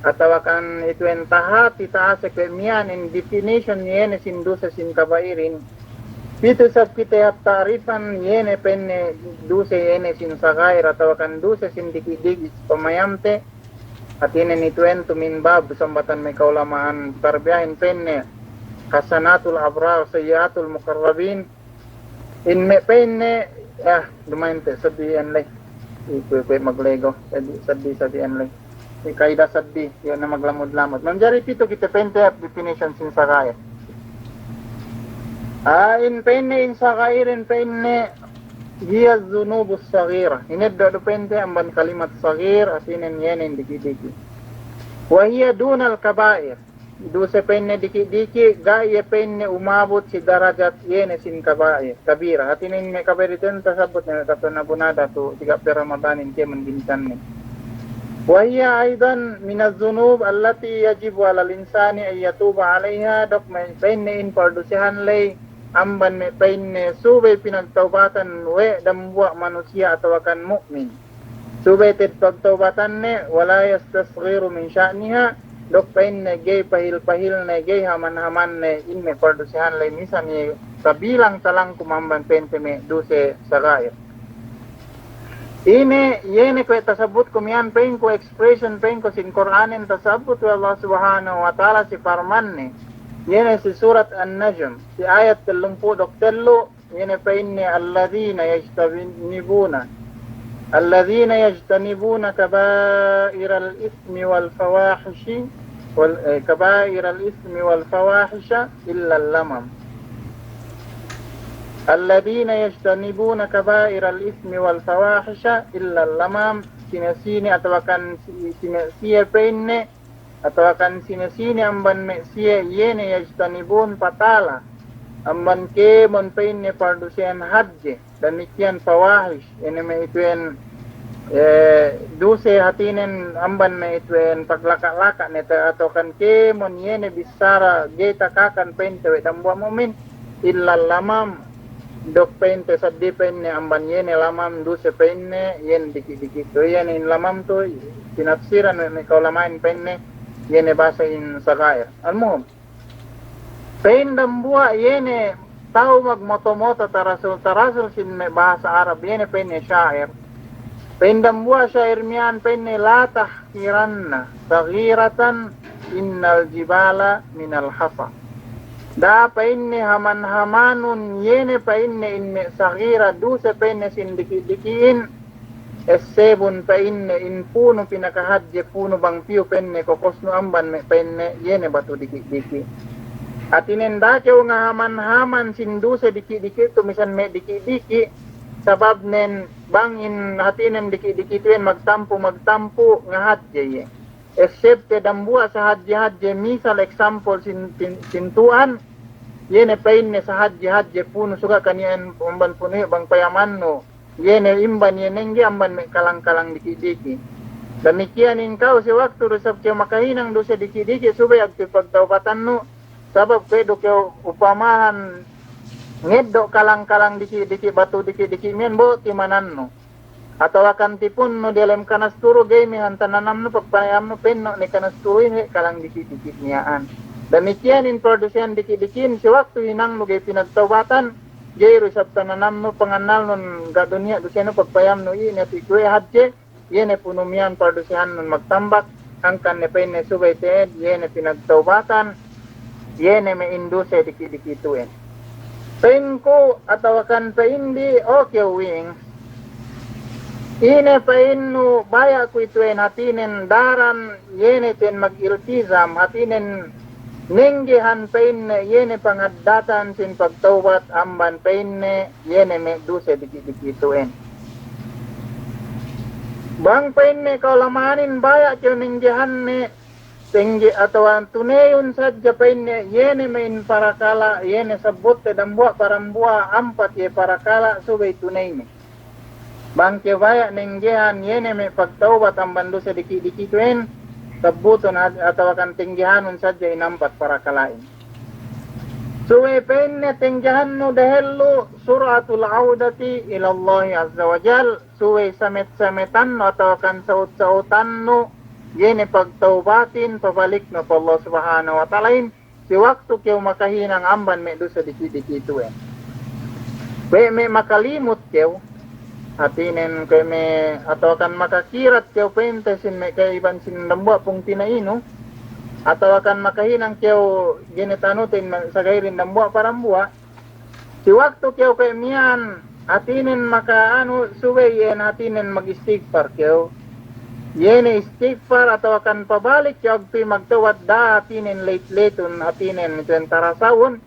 atawakan ituwen tahāti ta'asek we' miya'an in definition iye ne sin duse sin kaba'irin. Pitu isab kite hap ta'rifan iye ne pa'inne duse iye ne sin saga'ir atawakan duse sin diki'-diki' pamayamte. Hatinen ituwen tu min bab sambatan me' ka'ulama'an tarbiyahin pa'inne hasanatul abrar sayyi'atul muqarrabin. In me' pa'inne, ah, duma'in te' saddi iyan ley. Iku, iku maglego, saddi, saddi, saddi iyan ley. Iku ka'ida saddi, iyan ne maglamud-lamud. Manjari pitu kite pa'inte hap definition sin saga'ir. Ah, in pa'inne in saga'ir, in pa'inne hiya dhunubus saghira. Ineddo' du pa'inte amban kalimat saghir, hatinen iye ne in diki'-diki'. Wa hiya dunal kaba'ir. Duse pa'inne diki'-diki', ga' iye pa'inne umabut si darajat iye ne sin kaba'ir, kabira. Hatinen me' kaba'ir ituwen tasabbut ne katuwan Abu Nada tu tiga' pe Ramadanin kēmon ginisanne. Wa hiya aydan minaz zunub allati yajibu alal insani an yatuba alayha, duk me' pa'inne in pardusehan ley amban me' pa'inne subey pinagtawbatan we' dambuwa' manusiya' atawakan mu'min. Subey te'ed pagtawbatanne, wala yastasghiru min sha'niha, duk pa'inne ga'i pahil-pahilne, ga'i haman-hamanne, in me' pardusehan ley misan iye kabilang talangkum amban pa'inte me' duse saga'ir. Ine, iye ne kuwe' tasabbutku miya'an pa'inku expression pa'inku sin Kur'anin tasabbut we' Allah Subhanahu wa Ta'ala si parmanne. Iye ne si surat An-Najm, si ayat tellumpū' duk tellu', Iye ne pa'inne, alladhina yajtanibuna, alladhina yajtanibuna kaba'iral ithmi wal fawahishi, wal, eh, kaba'iral ithmi wal fawahisha illal lamam. Alladhina yajtanibuna kaba'iral ithmi wal fawahisha illal lamam. Sine-sine atawakan si-, sine-, siye pa'inne, atawakan sine-sine amban me' siye iye ne yajtanibun patala amban kēmon pa'inne pardusehan hadje, damikiyan fawahish, ine me' ituwen, eh, duse hatinen amban me' ituwen paglaka'-laka' ne te atawakan kēmon iye ne bissara ga'i takakan pa'inte we' dambuwa' mu'min, illal lamam, duk pa'inte saddi pa'inne amban iye ne lamam duse pa'inne iye ne diki'-diki' tu, iye ne in lamam tu, tinafsiran we' me' ka'ulama'in pa'inne iye ne bahasa in saga'ir. Almuhim, pa'in dambuwa' iye ne ta'u magmoto-moto tarasul-tarasul sin me' bahasa Arab, iye ne pa'inne sha'ir. Pa'in dambuwa' sha'ir miya'an pa'inne, la tahqiranna saghiratan innal jibala minal hasa. Da'a pa'inne haman-hamanun iye ne pa'inne in me' saghira duse pa'inne sin diki'-diki'in, essebun pa'inne in punu pinakahadje punu bang piyu pa'inne kokosnu amban me' pa'inne iye ne batu diki'-diki'. Hātinen da'a kew ngahaman-haman sin duse diki'-diki' tu, misan me' diki'-diki', sababnen bang in hātinen diki'-diki' tu iyan magtampu, magtampu, ngahadje iye. Except dambuwa' sahadje-hadje, misal example sin, sin, sin Tuhan, iye ne pa'inne sahadje-hadje punu suga' kaniyan umban punu iye bang payamannu. Iye ne imban iye nengge amban me' kalang-kalang diki'-diki'. Damikiyan in ka'u si waktu du isab kew makahinang duse diki'-diki' subey agtu pagtawbatannu, sabab kuwe' du kew upamahan ngeddo' kalang-kalang diki'-diki', batu diki'-diki' miyan bo' timanannu. Atawa kan tipunnu diyalem kanasturu ga'i mihan tananamnu, pagpayamnu penno' ne kanasturu ine kalang diki'-diki' miya'an. Damikiyan in pardusehan diki'-diki'in si waktu hinangnu ga'i pinagtawbatan, ga'i du isab tananamnu, pangannalnun ga' du niya' dusenu, pagpayamnu iye ne ti kuwe' hadje, iye ne punu miyan pardusehannun magtambak, hangkan ne pa'inne subey te'ed, iye ne pinagtawbatan, iye ne me' in duse diki'-diki' tu'en. Pa'inku atawa kan pa'indi, o kew Wings, ine pa'innu baya' ku itu'en hātinen daran, iye ne ten magiltizam, hātinen nenggehan pa'inne iye ne pangaddatan sin pagtawbat amban pa'inne iye ne me' duse diki'-diki' tu'en. Bang pa'inne ka'ulama'anin baya' kew nenggehanne, tengge atawa tuneyun sadja pa'inne iye ne me' in parakala', iye ne sabbutte dambuwa' parambuwa' ampat iye parakala' subey tuneyne. Bang kew baya' nenggehan iye ne me' pagtawbat amban duse diki'-diki' tu'en, sabbutun had-, atawa kan tenggehanun sadja in ampat parakala'in. Subey pa'inne tenggehannu dehellu sur'atul audati ilallahi azza wa jal, subey samet-sametannu atawa kan saut-sautannu iye ne pagtawbatin, pabaliknu pa Allah Subhanahu wa Ta'alahin, si waktu kew makahinang amban me' duse diki'-diki' tu'en. Kuwe' me' makalimut kew, hātinen kuwe' me' atawa kan makakirat kew pa'inte sin me' kaiban sin dambuwa' pungtina'inu, atawa kan makahinang kew gene tanuten me' sagayrin dambuwa' parambuwa', si waktu kew kuwe' miyan, hātinen maka anu, subey iyan hātinen magistigfar kew. Iye ne istigfar atawa kan pabalik kew agtuy magtawbat, da'a hātinen leit-leitun hātinen itu'en tarasawun,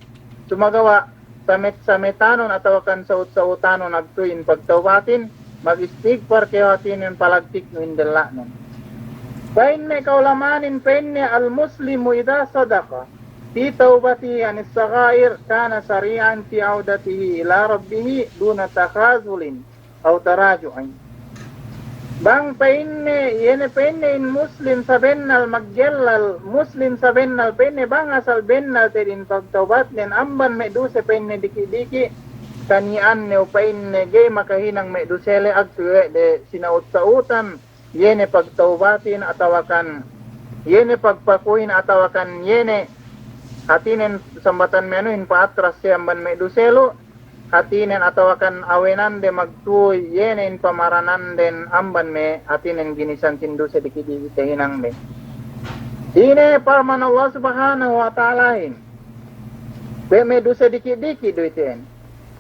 sumagawa' samet-sametanun atawa kan saut-sautanun agtuy in pagtawbatin, magistigfar kew hātinen palagtiknu in della'nun. Pa'inne ka'ulama'anin pa'inne al-muslimu idha sadaqa fi tawbatihi anis saghair kana sari'an fi audatihi ila rabbihi duna takhazulin aw taraju'in. Bang pa'inne, iye ne pa'inne in muslim sabennal maggellal, muslim sabennal pa'inne bang asal bennal te'ed in pagtawbatnen amban me' duse pa'inne diki'-diki', kani'anne u pa'inne ga'i makahinang me' duse le agtuy we' de sinaut-sautan, iye ne pagtawbatin atawa kan iye ne pagpakuhin atawa kan iye ne hātinen sambatan me' anuhin pa'atras siye amban me' duse lu, hātinen atawa kan awenande magtuy iye ne in pamarananden amban me' hātinen ginisan sin duse diki'-diki' tahinangde. Ine parman Allah Subhanahu wa Ta'alahin we' me' duse diki'-diki' du itu'en.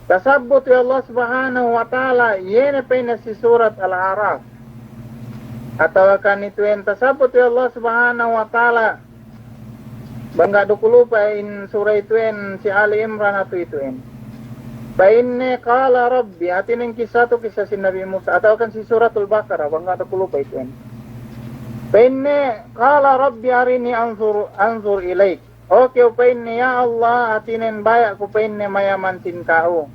Tasabbut we' Allah Subhanahu wa Ta'ala, iye ne pa'inne si surat Al-A'raf. Atawa kan itu'en tasabbut we' Allah Subhanahu wa Ta'ala, bang ga' du ku lupa in sura itu'en si Ali Imran atu itu'en. Pa'inne qala rabbi, hātinen kissa tu kissa si Nabi Musa, atawa kan si suratul Baqarah, bang ga' du ku lupa itu'en. Pa'inne qala rabbi arini anzur, anzur ilaik. O kew pa'inne, ya Allah, hātinen baya' ku pa'inne mayaman sin ka'u.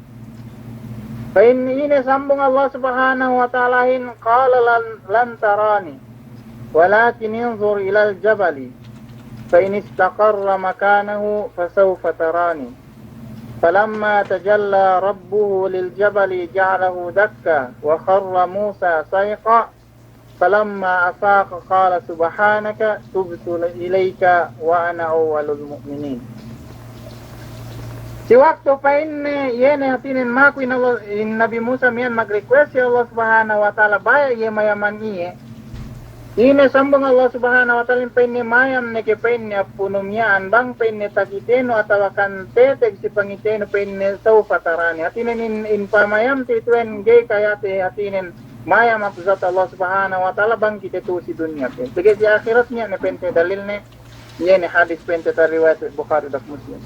Pa'inne ine sambung Allah Subhanahu wa Ta'alahin, qala lan, lan tarani, walakin inzur ilal jabali, fa in istaqarra makanahu, fasawfa tarani. Falamma tajalla rabbuhu lil jabali ja'alahu dakka, wa kharra Musa sa'iqa, Falamma afaqa qala subhanaka tubtu ilaika wa ana awwalul mu'minin. Si waktu pa'inne, iye ne hātinen maku in Allah, in Nabi Musa miyan mag-request si Allah Subhanahu wa Ta'ala, baya' iye mayaman iye. Ine sambung Allah Subhanahu wa Ta'ala, pa'inne mayam ne ke pa'inne apunu miya'an, bang pa'inne takitenu atawa kan teteg si pangitenu pa'inne sawfa tarani. Hātinen in, in pamayam tu itu'en ga'i kayate hātinen mayam hap zat Allah Subhanahu wa Ta'ala bang kite tu'u si dunya pe. Pegge' si ahirat niya' ne pa'inte dalilne, Iye ne hadis pa'inte tariwayat Bukhari duk Muslim.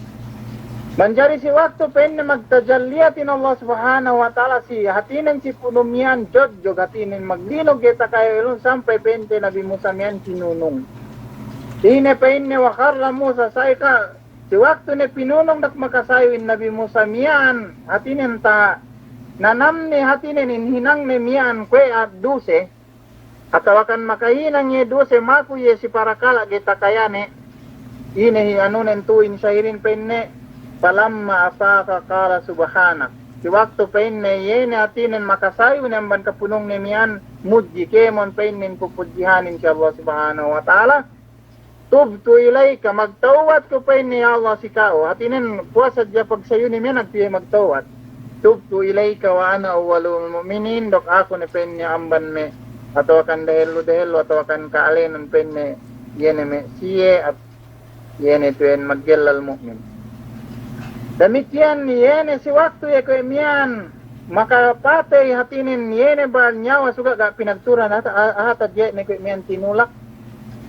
Manjari si waktu pa'inne magtajalliyatin Allah Subhanahu wa Ta'ala si hātinen si punu miya'an jojog hātinen magdinog ga'i takaya elun sampay pa'inte Nabi Musa miya'an pinunung. Ine pa'inne wa kharra Musa sa'iqa, si waktu ne pinunung duk makasayu'in Nabi Musa miya'an hātinen tananamne hātinen in hinangne miya'an kuwe' duse, atawakan makahinang iye duse maku iye si parakala' ga'i takayane, ine hi anunen tu'u in sahirin pa'inne, falamma afaqa qala subhanak. Si waktu pa'inne iye ne hātinen makasayu ne amban kapunungne miya'an, mudji kēmon pa'inne in pupudjihanin si Allah Subhanahu wa Ta'ala, tubtu ilaika, magtawbat ku pa'inne ya Allah si ka'u. Hātinen puwas hadja pagsayune miya'an hāti iye magtawbat. Tubtu ilaika wa ana awwalul mu'minin, duk aku ne pa'inne amban me' atawakan dehellu-dehellu atawakan ka'alenan pa'inne iye ne me' siye at-, iye ne tu'en maggellal mu'min. Damikkiyan iye ne si waktu iye kuwe' miya'an makapatey hātinen iye ne bal niyawa suga' ga' pinagturan hata, hata iye ne kuwe' miya'an tinulak.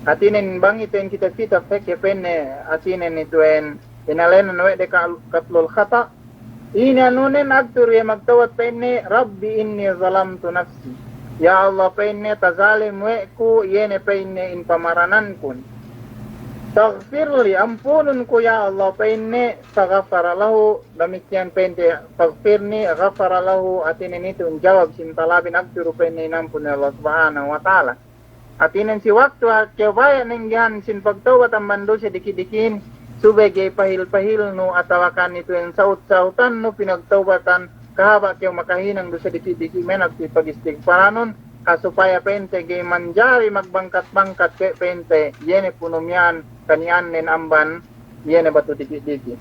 Hātinen bang itu'en kite pita peke pa'inne hātinen itu'en inalenan we' de ka-, katlul khata'. Ine anunen agturu iye magtawbat pa'inne, Rabbi inni zalamtu nafsi. Ya Allah pa'inne tazalim we' ku iye ne pa'inne in pamaranan kun. Faghfirli, ampunun ku ya Allah pa'inne, faghafara lahu, damikkiyan pa'inte faghfirni, ghafara lahu, hātinen itu in jawab sin talabin agturu pa'inne inampun we' Allah Subhanahu wa Ta'ala. Hātinen si waktu ha-, kew baya' nenggehan sin pagtawbat amban duse diki'-diki'in, subey ga'i pahil-pahilnu atawakan itu'en sa'ut-sa'utannu pinagtawbatan, kahaba' kew makahinang duse diki'-diki' miya'an si pagistigfaranun, ha supaya pa'inte ga'i manjari magbangkat-bangkat kuwe' pa'inte, iye ne punu miya'an, kani'annen amban iye ne batu diki'-diki'.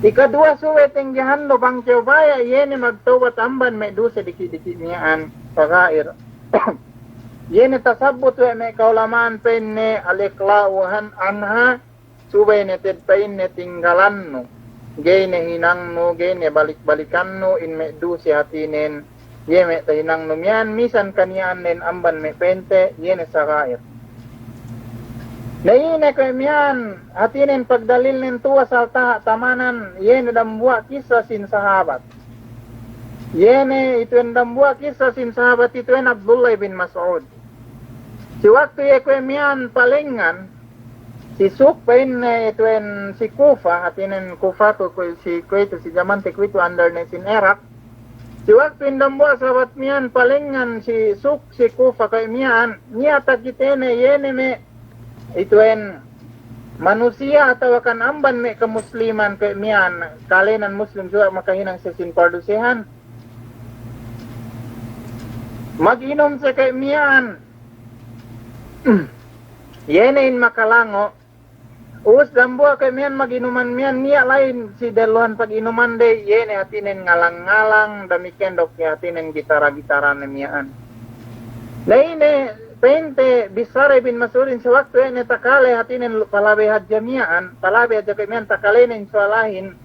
Ikaduwa subey tenggehannu bang kew baya' iye ne magtawbat amban me' duse diki'-diki' miya'an, saghair. Iye ne tasabbut we' me' ka'ulama'an pa'inne al-iqla'u han-, anha, subey ne te'ed pa'inne tinggalannu. Ga'i ne hinangnu, ga'i ne balik-balikannu in me' duse hātinen iye me' tahinangnu miya'an misan kani'annen amban me' pa'inte, iye ne saghair. Na ine kuwe' miya'an hātinen pagdalilnen tu'u asal taha' tamanan, iye ne dambuwa' kissa sin sahabat. Iye ne itu'en dambuwa' kissa sin sahabat itu'en Abdullah bin Mas'ud. Si waktu iye kuwe' miya'an palengngan, si suk pa'inne itu'en si Kufa, hātinen Kufa ku-, ku-, si kuwe'itu si jamante kuwe'itu under ne sin Iraq. Si waktu in dambuwa' sahabat miya'an palengngan si suk si Kufa kuwe' miya'an, niya' takitene iye ne me' itu'en manusiya' atawakan amban me' kamusliman kuwe' miya'an, ka'alenan muslim suga' makahinang siye sin pardusehan. Maginum siye kuwe' miya'an. Iye ne in makalango'. Ubus dambuwa' kuwe' miya'an maginuman miya'an niya' la'i si dehelluhan paginumande, iye ne hātinen ngalang-ngalang, damikkiyan duk iye hātinen gitara-gitarane miya'an. Na ine pa'inte bissara Ibn Mas'udin si waktu iye ne takale hātinen lu-, palabey hadja miya'an, palabey hadja kuwe' miya'an takalene in suwalahin,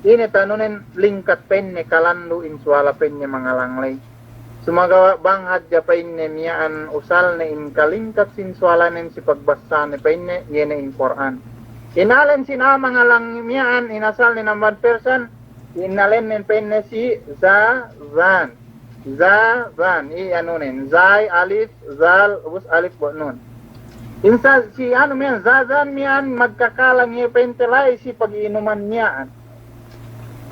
ine tanunen lingkat pa'inne kalandu' in suwala pa'inne mangalang la'i. Sumagawa' bang hadja pa'inne miya'an usalne in kalingkat sin suwalanen si pagbassane pa'inne, iye ne in Kur'an. Inalen sin a'a mangalang miya'an, inasalnen amban Persan, inalennen pa'inne si Zazan. Zazan, i anunen, zay, alif, zal, ubus alif bo' nun. Insa si anu miya'an, Zazan miya'an magkakalang iye pa'inte la'i si paginuman miya'an.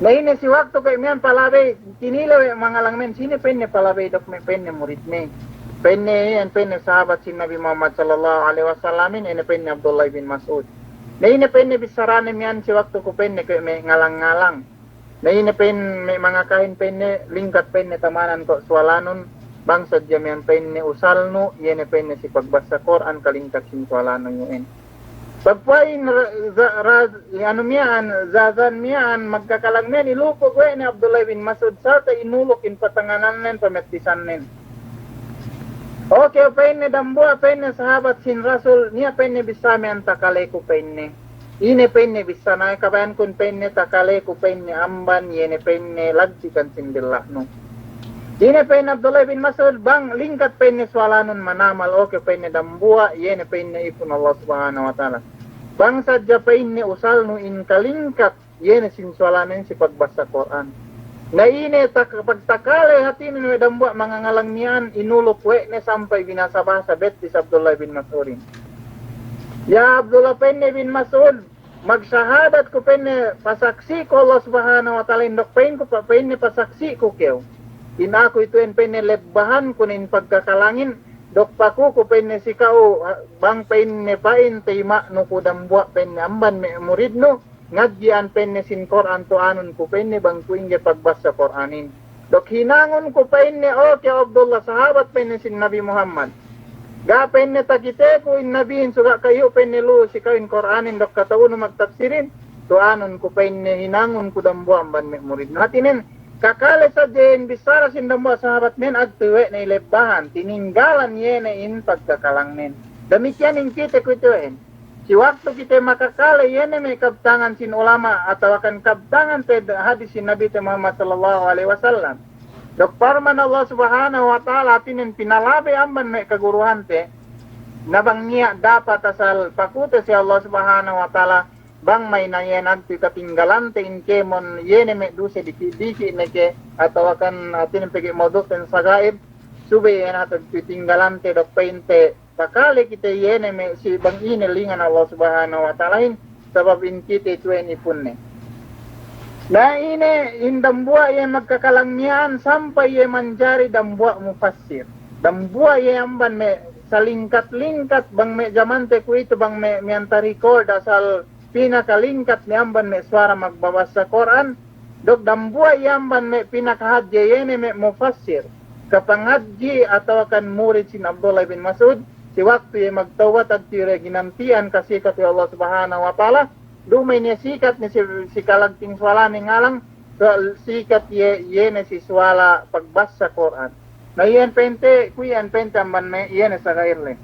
Na ine si waktu kuwe' miya'an palabey, tinilew we' mangalang miya'an, sine pa'inne palabey duk me' pa'inne muridne. Pa'inne iyan pa'inne sahabat sin Nabi Muhammad sallallahu alaihi wasallamin, ine pa'inne Abdullah bin Mas'ud. Na ine pa'inne bissarane miya'an si waktu ku pa'inne kuwe' me' ngalang-ngalang. Na ine pa'in me' mangakahin pa'inne lingkat pa'inne tamanan ko' suwalanun, bang sadja miya'an pa'inne usalnu, iye ne pa'inne si pagbassa Kur'an kalingkat sin suwalanu iyan. Pagpuwas in ra-, za-, ra-, anu miya'an, Zazan miya'an, magkakalang miya'an, ilupug we' ne Abdullah bin Mas'ud, sarta' inuluk in patanganannen, pamettisannen. Oke, pa'inne dambuwa', pa'inne sahabat sin Rasul, niya' pa'inne bissā miya'an takaleku pa'inne. Ine pa'inne bissā, na kabaya'ankun pa'inne takaleku pa'inne amban, iye ne pa'inne lagsikan sin billa'nu. Ine pa'in Abdullah bin Mas'ud, bang lingkat pa'inne suwalanun manamal, oke pa'inne dambuwa', iye ne pa'inne ipun Allah Subhanahu wa Ta'ala. Bang sadja pa'inne usalnu in kalingkat, iye ne sin suwalanen si pagbassa Kur'an. Na ine tak-, pagtakale hatinen we' dambuwa' mangangalang miya'an, inuluk we' ne sampay binasa-basa bettis Abdullah bin Mas'udin. Ya Abdullah pa'inne bin Mas'ud, magsahadat ku pa'inne pasaksi'ku Allah Subhanahu wa Ta'ala, in duk pa'inku pa-, pa'inne pasaksi'ku kew. In aku itu'en pa'inne lebbahanku ne in pagkakalangin, duk pakuku pa'inne si ka'u, ha-, bang pa'inne pa'in tayma'nu ku dambuwa' pa'inne amban me' muridnu, ngadji'an pa'inne sin Kur'an tu'anun ku pa'inne bang kuwe' ingge pagbassa Kur'anin. Duk hinangun ku pa'inne, oke Abdullah, sahabat pa'inne sin Nabi Muhammad. Ga' pa'inne takiteku in Nabihin suga' kayu' pa'inne lu'u si ka'u in Kur'anin duk kata'unu magtapsirin, tu'anun ku pa'inne hinangun ku dambuwa' amban me' muridnu. Hatinen, kakale sadja in bissara sin dambuwa' sahabat men agtu we' ne ilebbahan, tininggalan iye ne in pagkakalangnen. Damikkiyan in kite kuwe'itu'en. Si waktu kite makakale, iye ne me' kabtangan sin ulama' atawakan kabtangan te hadis sin Nabite Muhammad sallallahu alaihi wasallam. Duk parman Allah Subhanahu wa Ta'ala, hatinen pinalabi amban me' kaguruhante, na bang niya' dapat asal pakute si Allah Subhanahu wa Ta'ala, bang may na iye nagtu katinggalante in kēmon, iye ne me' duse diki'-diki' ne ke, atawakan hatinen pegge' mawdu'ten sagair, subey iye ne hatu tinggalante duk pa'inte, takale kite iye ne me' si bang ine lingan Allah Subhanahu wa Ta'alahin, sabab in kite tu'en ipunne. Na ine in dambuwa' iye magkakalang miya'an sampay iye manjari dambuwa' mufassir. Dambuwa' iye amban me' salingkat-lingkat bang me' jamante kuwe'itu bang me' miya'an tarikold asal pinakalingkat ne amban me' suwara magbabassa Kur'an, duk dambuwa' iye amban me' pinakahadje iye ne me' mufassir, kapangadji' atawakan murid sin Abdullah bin Mas'ud, si waktu iye magtawbat agtu iye ginanti'an kasikat we' Allah Subhanahu wa Ta'ala, duma'in iye sikat ne si, si kalagting suwalane ngalang, suwal sikat iye, iye ne si suwala pagbassa Kur'an. Na iyan pa'inte, kuwe' iyan pa'inte amban me' iye ne sagair le.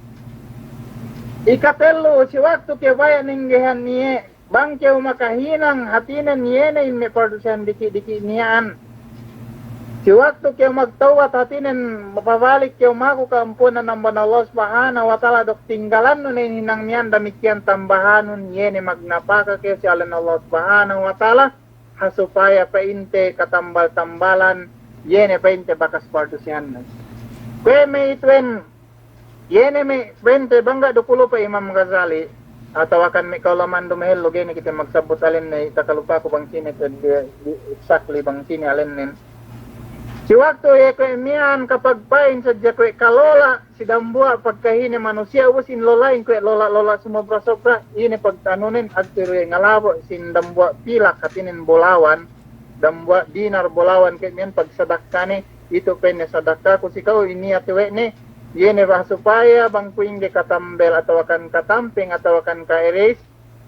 Ikatellu, si waktu kew baya' nenggehan iye, bang kew makahinang hatinen iye ne in me' pardusehan diki'-diki' miya'an. Si waktu kew magtawbat hatinen pabalik kew maku ka'ampunan amban Allah Subhanahu wa Ta'ala duk tinggalannu ne in hinang miya'an, damikkiyan tambahanun iye ne magnapaka kew si alen Allah Subhanahu wa Ta'ala, ha supaya pa'inte katambal-tambalan iye ne pa'inte bakas pardusehannu. Kuwe' me' itu'en, iye ne me' pa'inte bang ga' du ku lupa Imam Ghazali, atawakan me' ka'ulama'an dumahellu ga'i ne kite magsabbut alenne, takalupaku bang sine te di, di, exactly bang sine alennen. Si waktu iye kuwe' miya'an kapagpa'in sadja kuwe' kalola' si dambuwa' pagkahine manusiya', ubus in lola'in kuwe' lola'-lola' sumobra-sobra, ine pagtanunen agtu iye ngalabo' sin dambuwa' pilak hatinen bolawan, dambuwa' dinar bolawan kuwe' miya'an pagsadakkane, itu pa'inne sadakkaku si ka'u, iniyat we' ne, iye ne ba supaya bang kuwe' ingge katambel atawakan katampeng atawakan ka-erase,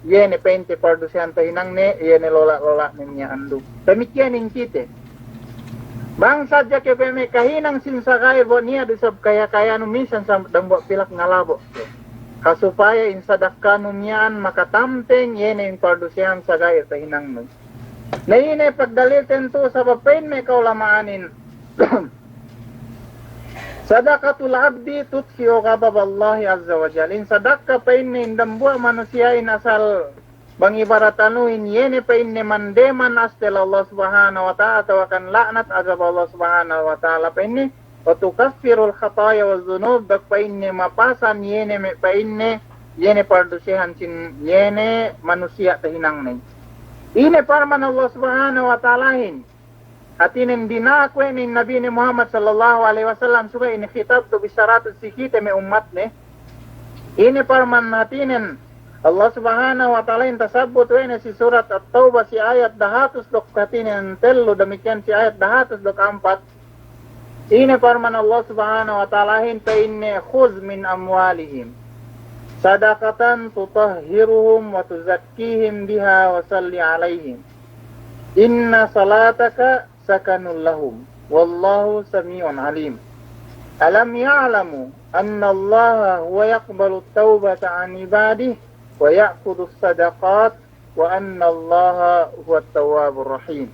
iye ne pa'inte pardusehan tahinangne, iye ne lola'-lola' ne miya'an du. Damikkiyan in kite. Bang sadja kew pe me' kahinang sin sagair bo' niya' du isab kaya-kayanu minsan sa dambuwa' pilak ngalabo' kew. Ha supaya in sadakkanu miya'an makatampeng iye ne in pardusehan sagair tahinangnu. Na ine pagdalilten tu sabab pa'in me' ka'ulama'anin. Sadaqatul abdi tutfi'u ghadaballahi azza wa jal. In sadakka pa'inne in dambuwa' manusiya'in asal bang ibarat anuhin iye ne pa'inne mandeman astel Allah Subhanahu wa Ta'ala atawakan la'nat azab Allah Subhanahu wa Ta'ala pa'inne, wa tukaffirul khataya wa dhunub, duk pa'inne mapasan iye ne me' pa'inne, iye ne pardusehan sin iye ne manusiya' tahinangne. Ine parman Allah Subhanahu wa Ta'alahin. Hatinen dina'ak we' ne in Nabine Muhammad sallallahu alaihi wasallam subey in khitab tu bissaratu si kite me' ummatne. Ine parman hatinen Allah Subhanahu wa Ta'alahin tasabbut we' ne si surat At-Taubah si ayat dahatus duk hatinen tellu, damikkiyan si ayat dahatus duk ampat. Ine parman Allah Subhanahu wa Ta'alahin pa'inne, khudh min amwalihim sadaqatan tutahhiruhum wa tuzakkihim biha wa salli alaihim. Inna salataka sakanun lahum. Wallahu sami'un alim. Alam ya'lamu annallaha huwa yaqbalut tawbata an ibadihi wa ya'khudhus sadaqat wa annallaha huwat tawwabur rahim.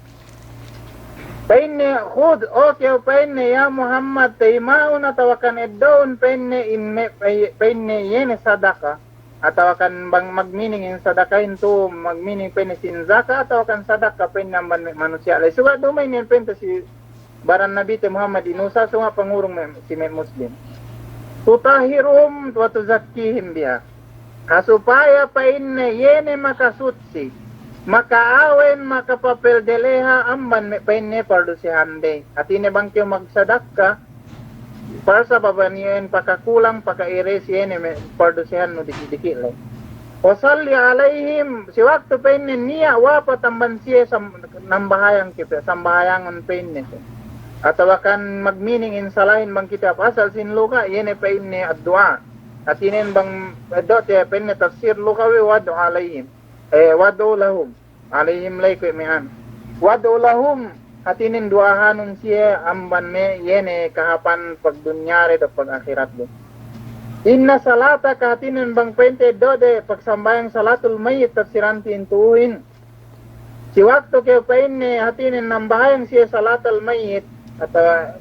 Pa'inne, "Khudh, o kew," pa'inne, "ya Muhammad, tayima'un atawakan eddo'un," pa'inne, "in me'," pa'inne, "iye ne sadaka." Atawakan bang magmining in sadakahin tu, magmining pa'inne sin zaka atawakan sadaka pa'inne amban me' manusiya' ley. Suga' duma'in iyan pa'inte si baran Nabite Muhammad inusa, suga' pangurung me', si me' Muslim. "Tutahhiruhum wa tuzakkihim biha." Ha supaya pa'inne iye ne makasutsi, maka'awen, makapapeldeleha amban me' pa'inne pardusehande. Hātine bang kew magsadaka, parsababan iyan pakakulang, paka'ires iye ne me' pardusehannu diki'-diki' ley. "Wa salli 'alayhim," si waktu pa'inne niya' wapat amban siye sam-, nambahayang kite, sambahayangun pa'inne siye. Atawakan magmining in salahin bang kite apasal sin luga', iye ne pa'inne addu'a. Hātinen bang eddo'te pa'inne tafsir lugawi, "Wad'u 'alayhim." Eh, "Wad'u lahum." 'Alayhim ley kuwe' miya'an. "Wad'u lahum," hātinen du'ahanun siye amban me' iye ne kahāpan pagdunyade duk pagakhiratde. "Inna salataka," hātinen bang pa'inte eddo'de pagsambahayang salatul mayyit tafsirantin tu'uhin. Si waktu kew pa'inne hātinen nambahayang siye salatul mayyit, atawa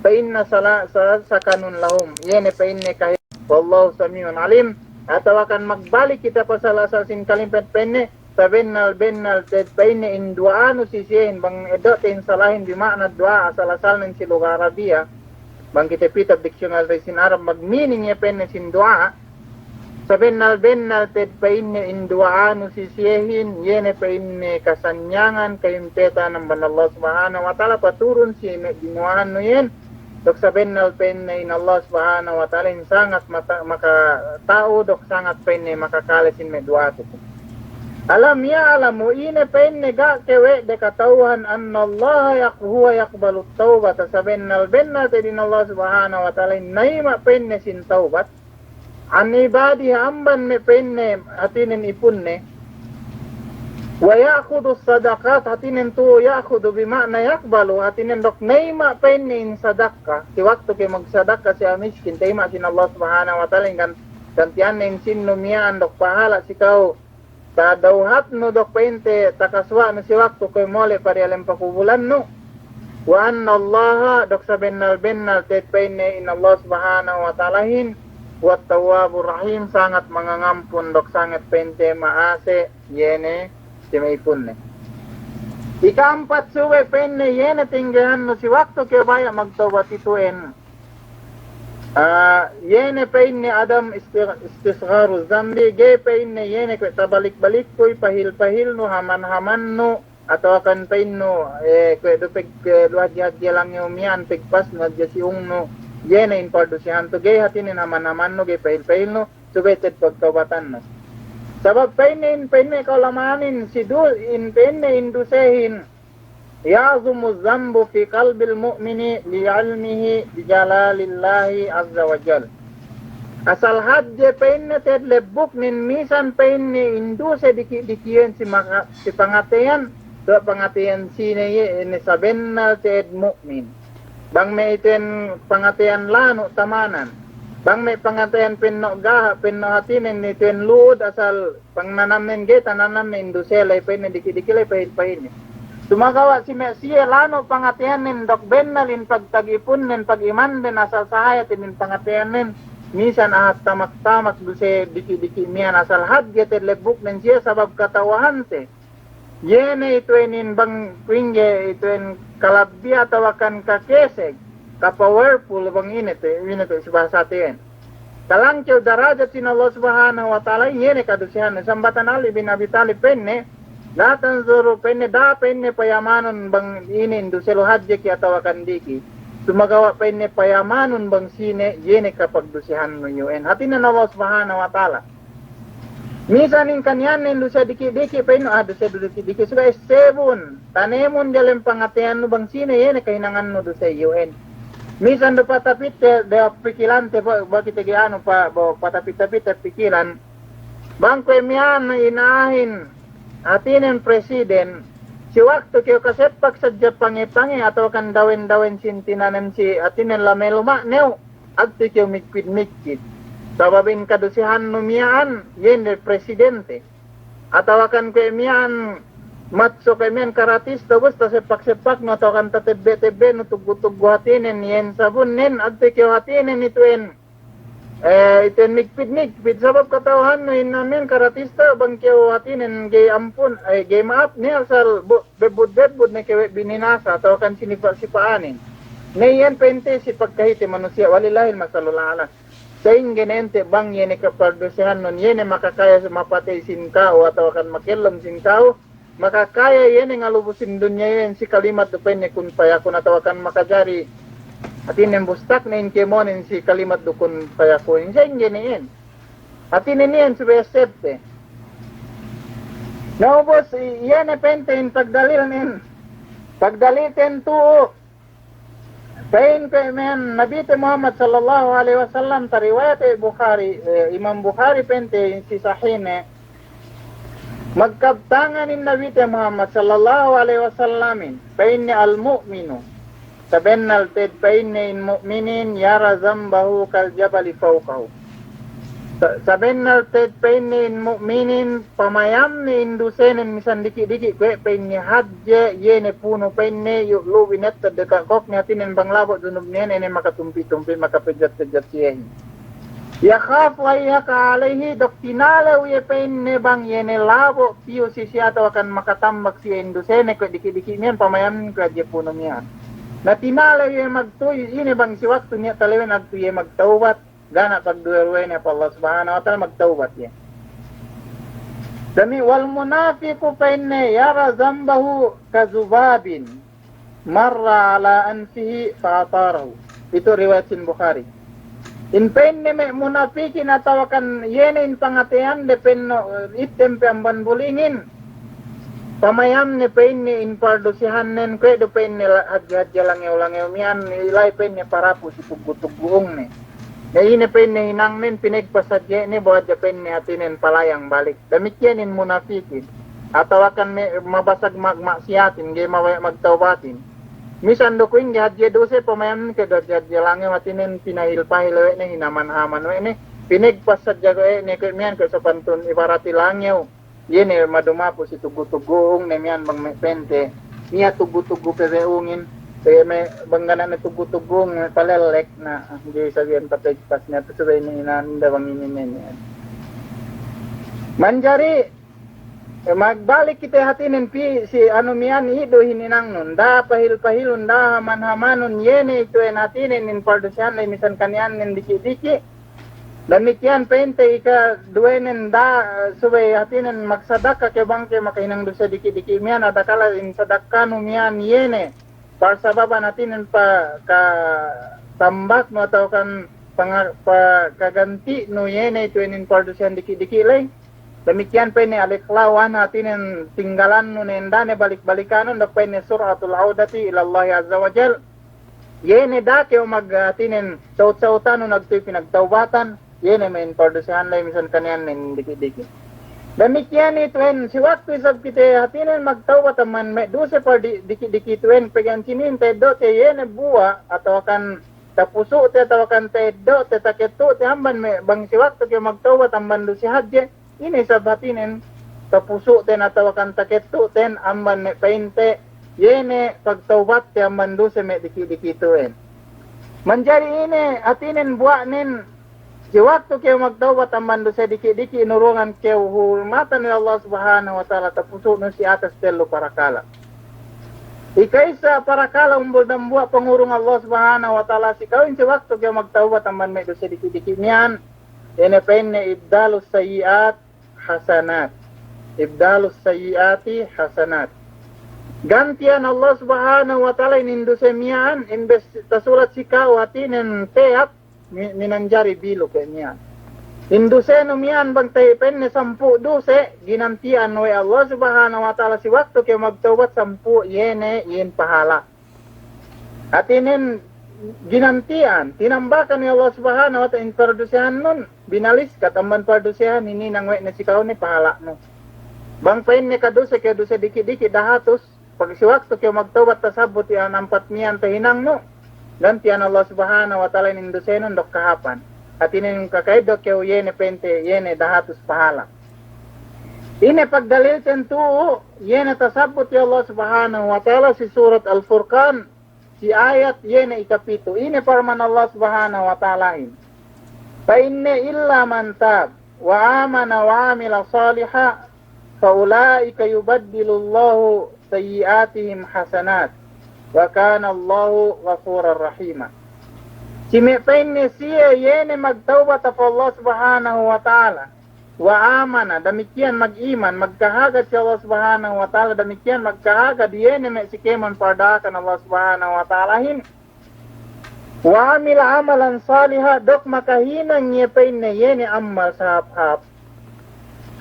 "Fa inna sala-, sa-, sakanun lahum." Iye ne pa'inne kahi-, "Wallahu sami'un 'alim." Atawakan magbalik kite pasal asal sin kalimat pa'inne, sabennal-bennal te'ed pa'inne in du'anu si siyehin bang eddo'te in salahin bi ma'na du'a asal-asalnen si luga' Arabiya. Bang kite pitab dictionary sin Arab magmining iye pa'inne sin du'a. Sabennal-bennal te'ed pa'inne in du'anu si siyehin, iye ne pa'inne kasanyangan, ka'impetan amban Allah Subhanahu wa Ta'ala, paturun si me' ginuwahannu iyan. Duk sabennal pa'inne in Allah Subhanahu wa Ta'ala in sangat mata-, makata'u, duk sangat pa'inne makakale sin me' du'ate. "Alam ya'lamu," ine pa'inne ga' ke we' de kata'uhan, "annallaha yaq-, huwa yaqbalut tawbata," sabennal-bennal te'ed in Allah Subhanahu wa Ta'ala in nayima' pa'inne sin tawbat, "'an ibadihi," amban me' pa'inne hātinen ipunne, "wa ya'khudhus sadaqat," hātinen tu'u ya'khudhu bi ma'na yaqbalu, hātinen duk nayima' pa'inne in sadaka. Si waktu kew magsadaka si a'a miskin, tayima' sin Allah Subhanahu wa Ta'ala in gan-, gantiyanne in sinnu miya'an duk pahala' si ka'u tadawhatnu duk pa'inte takasuwa'nu si waktu kew mole' pa diyalem pakubulannu. "Wa annallaha," duk sabennal-bennal te'ed pa'inne in Allah Subhanahu wa Ta'alahin, "huwat tawwabur rahim," sangat mangangampun duk sangat pa'inte ma'ase', iye ne si me' ipunne. Ika'ampat subey pa'inne iye ne tinggehannu si waktu kew baya' magtawbat itu'en. Ah, iye ne pa'inne adam isti-, istisgharu zambi, ga'i pa'inne iye ne kuwe' tabalik-balikkuy pahil-pahilnu, haman-hamannu, atawakan pa'innu, eh, kuwe' du peg-, kuwe' du hadje-hadje langew miya'an pegpasnu hadje si ungnu, iye ne in pardusehantu, ga'i hātinen haman-hamannu, ga'i pahil-pahilnu, subey te'ed pagtawbatannu. Sabab pa'inne in, pa'inne ka'ulama'anin si du-, in pa'inne in dusehin, "Ya'zumu zambu fi qalbil mu'mini li'ilmihi bijalalillahi azza wa jal." Asal hadje pa'inne te'ed lebbuknen misan pa'inne in duse diki'-diki' iyan si maka-, si pangateyan, so pangateyan sine iye, ine sabennal te'ed mu'min. Bang me' itu'en pangateyan lanu' tamanan. Bang me' pangateyan penno' gaha', penno' hātinen itu'en lu'ud asal pangnanamnen ga'i tananamne in duse ley pa'inne diki'-diki' ley pahil-pahilne. Sumagawa' si me' siye lanu' pangateyannen duk bennal in pagtagipunnen, pag'imannen asal sahaya te'ed in pangateyannen, misan ahat tamak-tamak duse diki'-diki' miya'an asal hadje te'ed lebbuknen siye sabab kata'uhante. Iye ne itu'en in bang kuwe' ingge itu'en kalabbi atawakan kakeseg, ka-powerful bang ine te, ine te si bahasa te'en. Kalangkew darajat sin Allah Subhanahu wa Ta'ala, iye ne kadusehanne. Sambatan Ali bin Abi Talib pa'inne, "La tanzuru," pa'inne, "da'a," pa'inne, "payamanun bang ine in duse lu hadje ke atawakan diki'. Sumagawa'," pa'inne, "payamanun bang sine, iye ne kapagdusehannu iyu'en." Hātinen Allah Subhanahu wa Ta'ala. Misan in kaniyannen duse diki'-diki', pa'innu, ah, duse diki'-diki', suga' essebun, tanemun diyalem pangateyannu bang sine iye ne kahinangannu duse iyu'en. Misan du patapit te, de pikilante, ba, ba kite ga'i anu pa, ba, patapit-tapit te pikilan. Bang kuwe' miya'an in a'ahin, hātinen presiden, si waktu kew kaseppak sadja pange-pange atawakan dawen-dawen sin tinanem si hātinen lame luma'new, hadtu kew mikpit-mikpit. Sabab in kadusehannu miya'an, iye ne presidente. Atawakan kuwe' miya'an, Matso ke' miya'an karatista, ubus tasepak-sepaknu atawa kan tatebbe'-tebbe'nu, tuggu-tuggu hatinen, iyan sabunnin, adtu kew hatinen itu'en, eh, itu'en migpit-migpit, sabab kata'uhannu in amin karatista, bang kew hatinen ga'i ampun, eh, ga'i ma'ap ne asal bu-, bebbut-bebbut ne kew we' bininasa, atawa kan sinipa'-sipa'anin. Ne iyan pa'inte si pagkahite manusiya', walillahil masalul a'la. Sa'ingge ne ente' bang iye ne kapardusehannun, iye ne makakaya mapatey sin ka'u, atawa kan makellum sin ka'u, makakaya iye ne ngalubusin dunya iyan si kalimat du pa'inne kun fayakun atawa kan makajari. Hatinen bustak ne in kēmonin si kalimat du kun fayakun. Sa'ingge ne iyan. Hatinen iyan subey asepte. Na ubus i-, iye ne pa'inte in pagdalilnen. Pagdalilten tu'u. Pa'in pe miya'an Nabite Muhammad sallallahu alaihi wasallam, tariwayat we' Bukhari, eh, Imam Bukhari pa'inte si sahihne, magkabtangan in Nabite Muhammad sallallahu alaihi wasallamin, pa'inne al-mu'minu, sabennal te'ed pa'inne in mu'minin, yara zambahu kal jabali fawqahu. Sa-, sabennal te'ed pa'inne in mu'minin, pamayamne in dusenen misan diki'-diki' kuwe' pa'inne hadje, iye ne punu pa'inne, iyu' lubi nettad deka' kokne hatinen bang labo' dunubnen, iye ne makatumpi'-tumpi', makapejjat-pejjat siyehin. Yakhafu an yaqa'a alayhi, duk tinalew iye pa'inne bang iye ne labo' piyu si siye atawa kan makatambak siye in dusene kuwe' diki'-diki' miya'an pamayamnen kuwe' hadje punu miya'an. Na tinalew iye magtuy, ine bang si waktu niya' talewen adtu iye magtawbat, ga' na pagduwe-ruwene pa Allah Subhanahu wa Ta'ala, magtawbat iye. Dami wal munafiqu pa'inne yara zambahu ka zubabin marra ala anfihi fa atarahu. Itu riwayat sin Bukhari. In pa'inne me' munafikin atawa kan iye ne in pangateyande pa'inne, eh, ittem pe amban bulingin. Pamayamne pa'inne in pardusehannen, kuwe' du pa'inne la-, hadje-hadje langew-langew miya'an, ilay pa'inne parapu' si tuggu-tuggu'ungne. Na ine pa'inne hinangnen, pinegpas hadje ne, bu hadja pa'inne hatinen palayang balik. Damikiyan in munafikin. Atawa kan me-, mabasag mag-, maksiyatin, ga'i mawe' magtawbatin. Misan du kuwe' ingge hadje duse, pamayamne kuwe' du hadje-hadje langew hatinen, pinahil-pahil we' ne, hinaman-haman we' ne, pinegpas hadja we' ne kuwe' miya'an kuwe' sapantun ibarati langew. Iye ne madumapu' si tuggu-tuggu'ung ne miya'an bang me' pente. Niya' tuggu-tuggu pebe'ungin. Pegge' me' bang ga' ne tuggu-tuggu'ung me' palellek na, ga'i sabiyan tapegpas niya' tu subey ne inanda bang ininen. Manjari, eh, magbalik kite hatinen pī si anu miya'an, iye du hininangnun. Da'a pahil-pahilun, da'a haman-hamanun, iye ne itu'en hatinen in pardusehan ley misan kaniyanen diki'-diki'. Damikiyan pa'inte ikaduwenen, da'a, eh, subey hatinen magsadaka kew bang kew makahinang duse diki'-diki' miya'an, adakala in sadakanu miya'an iye ne parsababan hatinen pa-, katambaknu atawa kan panga-, pa-, kaganti'nu iye ne itu'en in pardusehan diki'-diki' ley. Damikiyan pa'inne al-iqla'u anha, hatinen tinggalannu ne, da'a ne balik-balikanun, duk pa'inne sur'atul audati ilallahi azza wa jal. Iye ne da'a kew mag-, hatinen, sa'ut-sa'utanu nagtuy pinagtawbatan, iye ne me' in pardusehan ley misan kaniyanen diki'-diki'. Damikiyan itu'en, si waktu isab kite hatinen magtawbat amban me' duse par di-, diki'-diki' itu'en, pegge' ensinin ta'eddo'te iye ne buwa', atawa kan tapusu'te, atawa kan ta'eddo'te, takettu'te, amban me' bang si waktu kew magtawbat amban duse hadje, ine isab hatinen tapusu'ten atawa kan takettu'ten amban me' pa'inte, iye ne pagtawbatte amban duse me' diki'-diki' itu'en. Manjari ine hatinen buwa'nen, si waktu kew magtawbat amban duse diki'-diki', inurungan kew hurmatan we' Allah Subhanahu wa Ta'ala, tapusu'nu si atas tellu parakala'. Ikaisa parakala' umbul dambuwa' pangurung Allah Subhanahu wa Ta'ala si ka'uhin si waktu kew magtawbat amban me' duse diki'-diki' miya'an, ine pa'inne ibdalus sayyi'at hasanat. Ibdalus sayyi'ati hasanat. Ganti'an Allah Subhanahu wa Ta'ala in duse miya'an, imbes tasulat si ka'u hatinen teyap, mi-, minanjari bilu ke miya'an. In dusenu miya'an bang ta'i pa'inne sampū' duse, ginanti'an we' Allah Subhanahu wa Ta'ala si waktu kew magtawbat sampū' iye ne in pahala'. Hatinen ginanti'an, tinambakan we' Allah Subhanahu wa Ta'ala in pardusehannun, binaliskat amban pardusehan hininang we' ne si ka'u ne pahala'nu. Bang pa'inne kaduse kew duse diki'-diki' dahatus, pag si waktu kew magtawbat tasabbut iyan ampat miya'an tahinangnu, ganti'an Allah Subhanahu wa Ta'ala in dusenun duk kahāpan. Hatinen kaka'eddo' kew iye ne pa'inte, iye ne dahatus pahala'. Ine pagdalilten tu'u, iye ne tasabbut we' Allah Subhanahu wa Ta'ala si Surat Al-Furqan, si ayat iye ne ikapitu'. Ine parman Allah Subhanahu wa Ta'alahin. Pa'inne, "Illa man tab wa amana wa amila salihan, fa ula'ika yubaddilullahu sayyi'atihim hasanat, wa kanallahu ghafuran rahima." Si me' pa'inne siye iye ne magtawbat pa Allah Subhanahu wa Ta'ala, wa amana, damikiyan magiman, magkahagad si Allah Subhanahu wa Ta'ala, damikiyan magkahagad iye ne me' si kēmon pardaakan Allah Subhanahu wa Ta'alahin. Wa amila amalan salihan, duk makahinang iye pa'inne iye ne ammal sahāp-hāp.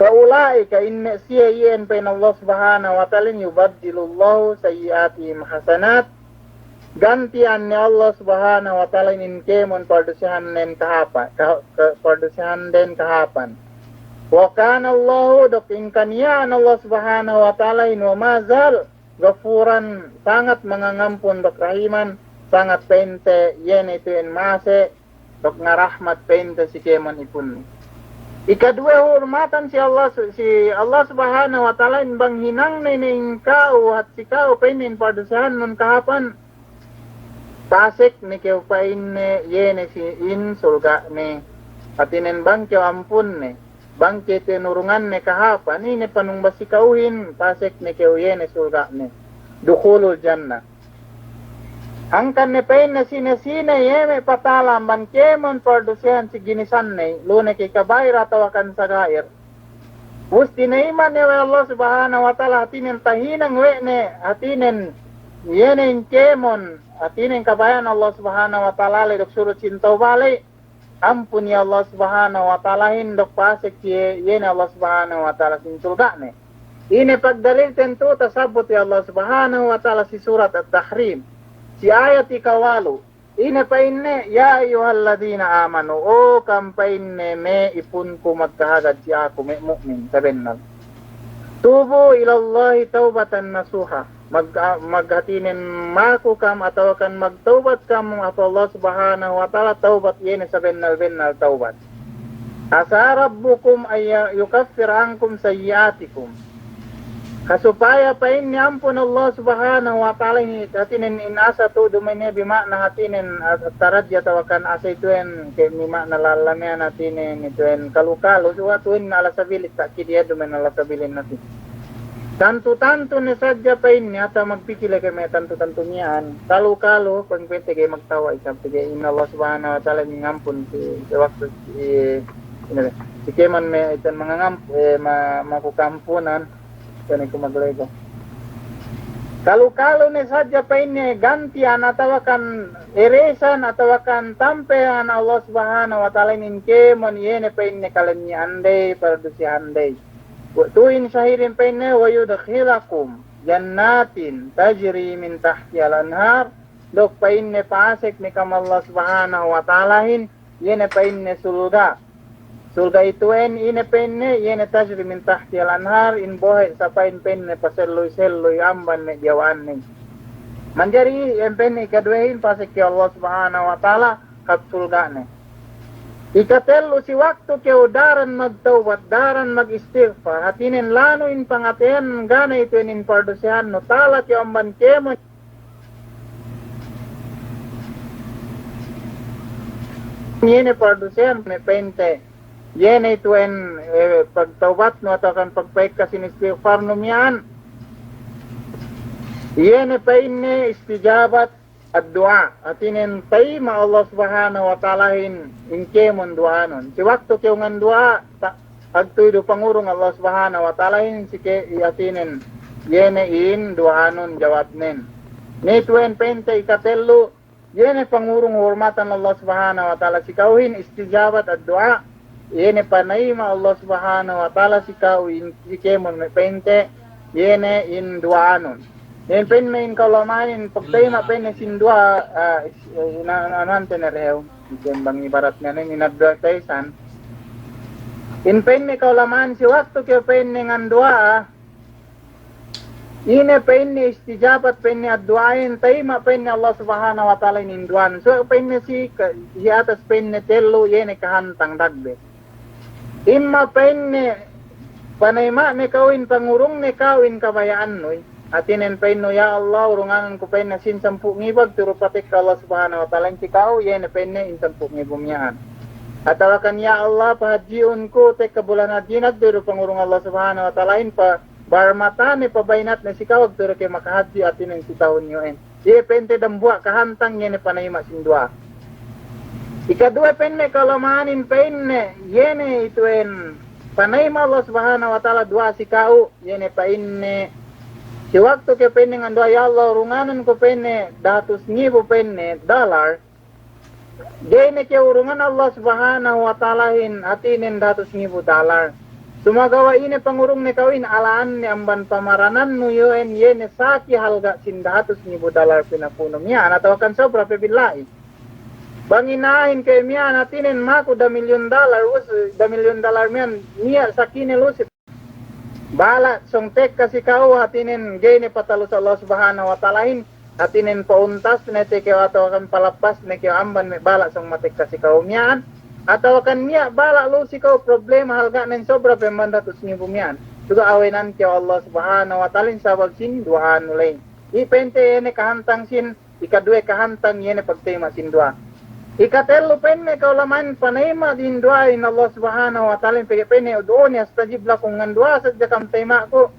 Fa ula'ika, in me' siye iyan pa'in Allah Subhanahu wa Ta'alahin, yubaddilullahu sayyi'atihim hasanat, ganti'an ne Allah Subhanahu wa Ta'alahin in kēmon pardusehannen kahāpa-, ka-, ka-, pardusehanden kahāpan. Wa kanallahu, duk in kaniya'an Allah Subhanahu wa Ta'alahin, wa ma zal, ghafuran, sangat mangangampun, duk rahiman, sangat pa'inte, iye ne itu in ma'ase, duk ngarahmat pa'inte si kēmon ipunne. Ikaduwe hurmatan si Allah su-, si Allah Subhanahu wa Ta'alahin bang hinangne ne in ka'u, hat si ka'u pa'inne in pardusehannun kahāpan, pasek ne kew pa'inne iye ne si in sulga'ne. Hātinen bang kew ampunne, bang kew tinurunganne kahāpan, ine panumbas si ka'uhin, pasek ne kew iye ne sulga'ne. Dukhulul jannah. Hangkan ne pa'inne sine-sine iye me' patahala' amban kēmon pardusehan si ginisanne, lu ne ke kaba'ir atawakan saga'ir. Musti ne iman ne we' Allah Subhanahu wa Ta'ala, hātinen tahinang we' ne, hātinen iye ne in kēmon, hātinen kabaya'an Allah Subhanahu wa Ta'ala le duk surut sin tawba le, ampun iye Allah Subhanahu wa Ta'alahin duk pasek iye, iye ne Allah Subhanahu wa Ta'ala sin sulga'ne. Ine pagdalilten tu'u tasabbut we' Allah Subhanahu wa Ta'ala si Surat At-Tahrim, si ayat ikawalu. Ine pa'inne, "Ya ayyuhalladhina amanu," o kam pa'inne me' ipunku magkahagad si aku me' mu'min sabennal. "Tubu ilallahi tawbatan nasuha." Mag-, ah, maghātinen maku kam atawakan magtawbat kam pa Allah Subhanahu wa Ta'ala tawbat iye ne sabennal-bennal tawbat. "Asa rabbukum an ya-, yukaffira ankum sayyi'atikum." Ka supaya pa'inne ampun Allah Subhanahu wa Ta'ala ini, hātinen in asa tu'u duma'in iye bi ma'na hātinen, ah, tarajja atawakan asa ituwen ke mi ma'na lalla miya'an hātinen ituwen kalu-kalu, suwa tu'u in ala sabilit ta'kid iye duma'in ala sabilin hātinen. Tantu-tantu ne sadja pa'inne, atawa magpikil ke me' tantu-tantu miya'an. Kalu-kalu, pa'in pa'inte ga'i magtawa' isab, pegge' in Allah Subhanahu wa Ta'ala ngampun si, si waktu si, ine, si kēmon me' ituwen mangangamp-, eh, ma-, maku ka'ampunan, kene ku maglego. Kalu-kalu ne sadja pa'inne ganti'an atawakan eresan atawakan tampehan Allah Subhanahu wa Ta'ala in kēmon iye ne pa'inne kalenni'ande, pardusehande. Tu'u in sahidin pa'inne, "Wa yudkhilakum jannatin tajri min tahtihal anhar," duk pa'inne pasek ne kam Allah Subhanahu wa Ta'alahin, iye ne pa'inne sulga'. Sulga' ituwen, ine pa'inne, iye ne tajri min tahtihal anhar, in bohe' sapa'in pa'inne paselluy-selluy amban me' diyawa'anne. Manjari iye pa'inne ikaduwehin pasek we' Allah Subhanahu wa Ta'ala hap sulga'ne. Ikatellu, si waktu kew daran magtawbat, daran mag-istighfar, hātinen lanu in pangateyan ga' ne ituwen in pardusehannu, tala kew amban kēmon iye ne pardusehan me' pa'inte. Iye ne ituwen, eh, pagtawbatnu atawakan pagpa'ekka sin istighfarnu miya'an. Iye ne pa'inne istijabat ad-du'a, hātinen tayima' Allah Subhanahu wa Ta'alahin in kēmon duwa'anun. Si waktu kew nganduwa'a, ta-, agtuy du pangurung Allah Subhanahu wa Ta'alahin si ke-, hātinen, iye ne in duwa'anun jawabnen. Ine ituwen pa'inte ikatellu, iye ne pangurung hurmatan Allah Subhanahu wa Ta'ala si ka'uhin istijabat ad-du'a, iye ne panayima' Allah Subhanahu wa Ta'ala si ka'u in, si kēmon me' pa'inte, iye ne in duwa'anun. Iye pa'in me' in ka'ulama'anin, pagtayima' pa'inne sin duwa'a, ah, is-, eh, ina-, ina-, anuhante ne rehew, iye bang ibaratne ne, in advertisan. In pa'in me' ka'ulama'an si waktu kew pa'inne nganduwa'a, ine pa'inne istijabat pa'inne addu'ahin, tayima' pa'inne Allah Subhanahu wa Ta'ala in duwa'an. So pa'inne si ka-, si atas pa'inne tellu, iye ne kahantang dagbe. Imma pa'inne Panayima' ne ka'u in pangurung ne ka'u in kabaya'annu. Hātinen pa'innu, "Ya Allah, urunganun ku," pa'inne, "sin sampū' ngibu agturu patekka Allah Subhanahu wa Ta'alahin si ka'u," iye ne pa'inne in sampū' ngibu miya'an. Atawakan, "Ya Allah, pahadji'un ku tekka bulan hadjin," agturu pangurung Allah Subhanahu wa Ta'alahin, pa barmatane, pabayinatne si ka'u agturu kew makahadji', hātinen si tahun iyu'en. Iye pa'inte dambuwa' kahantang iye ne panayima' sin duwa'a. Ikaduwe pa'inne ka'ulama'anin pa'inne, iye ne itu'en panayima' Allah Subhanahu wa Ta'ala duwa'a si ka'u, iye ne pa'inne, si waktu kew pa'inne nganduwa'a, "Ya Allah, urunganun ku," pa'inne, "dahatus ngibu," pa'inne, "dollar." Ga'i ne kew urungan Allah Subhanahu wa Ta'alahin hātinen dahatus ngibu dollar. Sumagawa' ine pangurung ne ka'uhin ala'anne amban pamaranannu iyu'en, iye ne saki halga' sin dahatus ngibu dollar pinapu'nu miya'an atawakan sobra pe billahi. Bang ina'ahin kew miya'an hātinen maku damilyun dollar, us, damilyun dollar miya'an, niya' sakine lu'u si bala' sōng tekka si ka'u, hātinen ga'i ne patalus Allah Subhanahu wa Ta'alahin, hātinen pauntas ne te kew atawakan palappas ne kew amban me' bala' sōng matekka si ka'u miya'an, atawakan niya' bala' lu'u si ka'u problema halga'nen sobra pe amban dahatus ngibu miya'an. Suga' awenan kew Allah Subhanahu wa Ta'alahin sabab sin duwa'anu ley. Iye pa'inte iye ne kahantang sin Ikaduwe kahantang iye ne pagtayima' sin duwa'a. Ikatellu pa'inne ka'ulama'anin panayima' din duwa'ahin Allah Subhanahu wa Ta'alahin pegge' pa'inne, "Ud'uni astajib lakum," nganduwa'a sadja kam tayima'ku.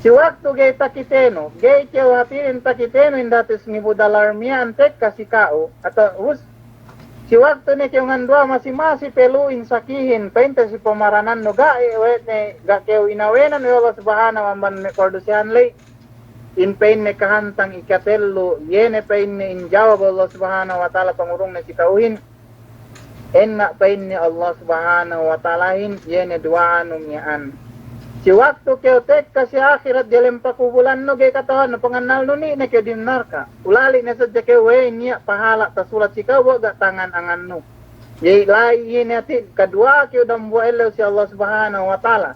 Si waktu ga'i takitenu, ga'i kew hātinen takitenu in dahatus ngibu dollar miya'an tekka si ka'u, atawa us, si waktu ne kew nganduwa'a masi-masi pe lu'u in sakihin, pa'inte si pamaranannu ga'i we' ne, ga' kew inawenan we' Allah Subhanahu wa Ta'ala amban me' pardusehan ley. In pa'inne kahantang ikatellu, iye ne pa'inne in jawab Allah Subhanahu wa Ta'ala pangurungne si ka'uhin, enna' pa'inne Allah Subhanahu wa Ta'alahin, iye ne duwa'anu miya'an. Si waktu kew tekka si ahirat diyalem pakubulannu ga'i kata'uhannu pangannalnu, niya' ne kew diyalem narka'. Ulali' ne sadja kew, we' niya' pahala' tasulat si ka'u bu ga' tangan-angannu. Iye la'i iye ne hāti kaduwa'a kew dambuwa' ellew si Allah Subhanahu wa Ta'ala.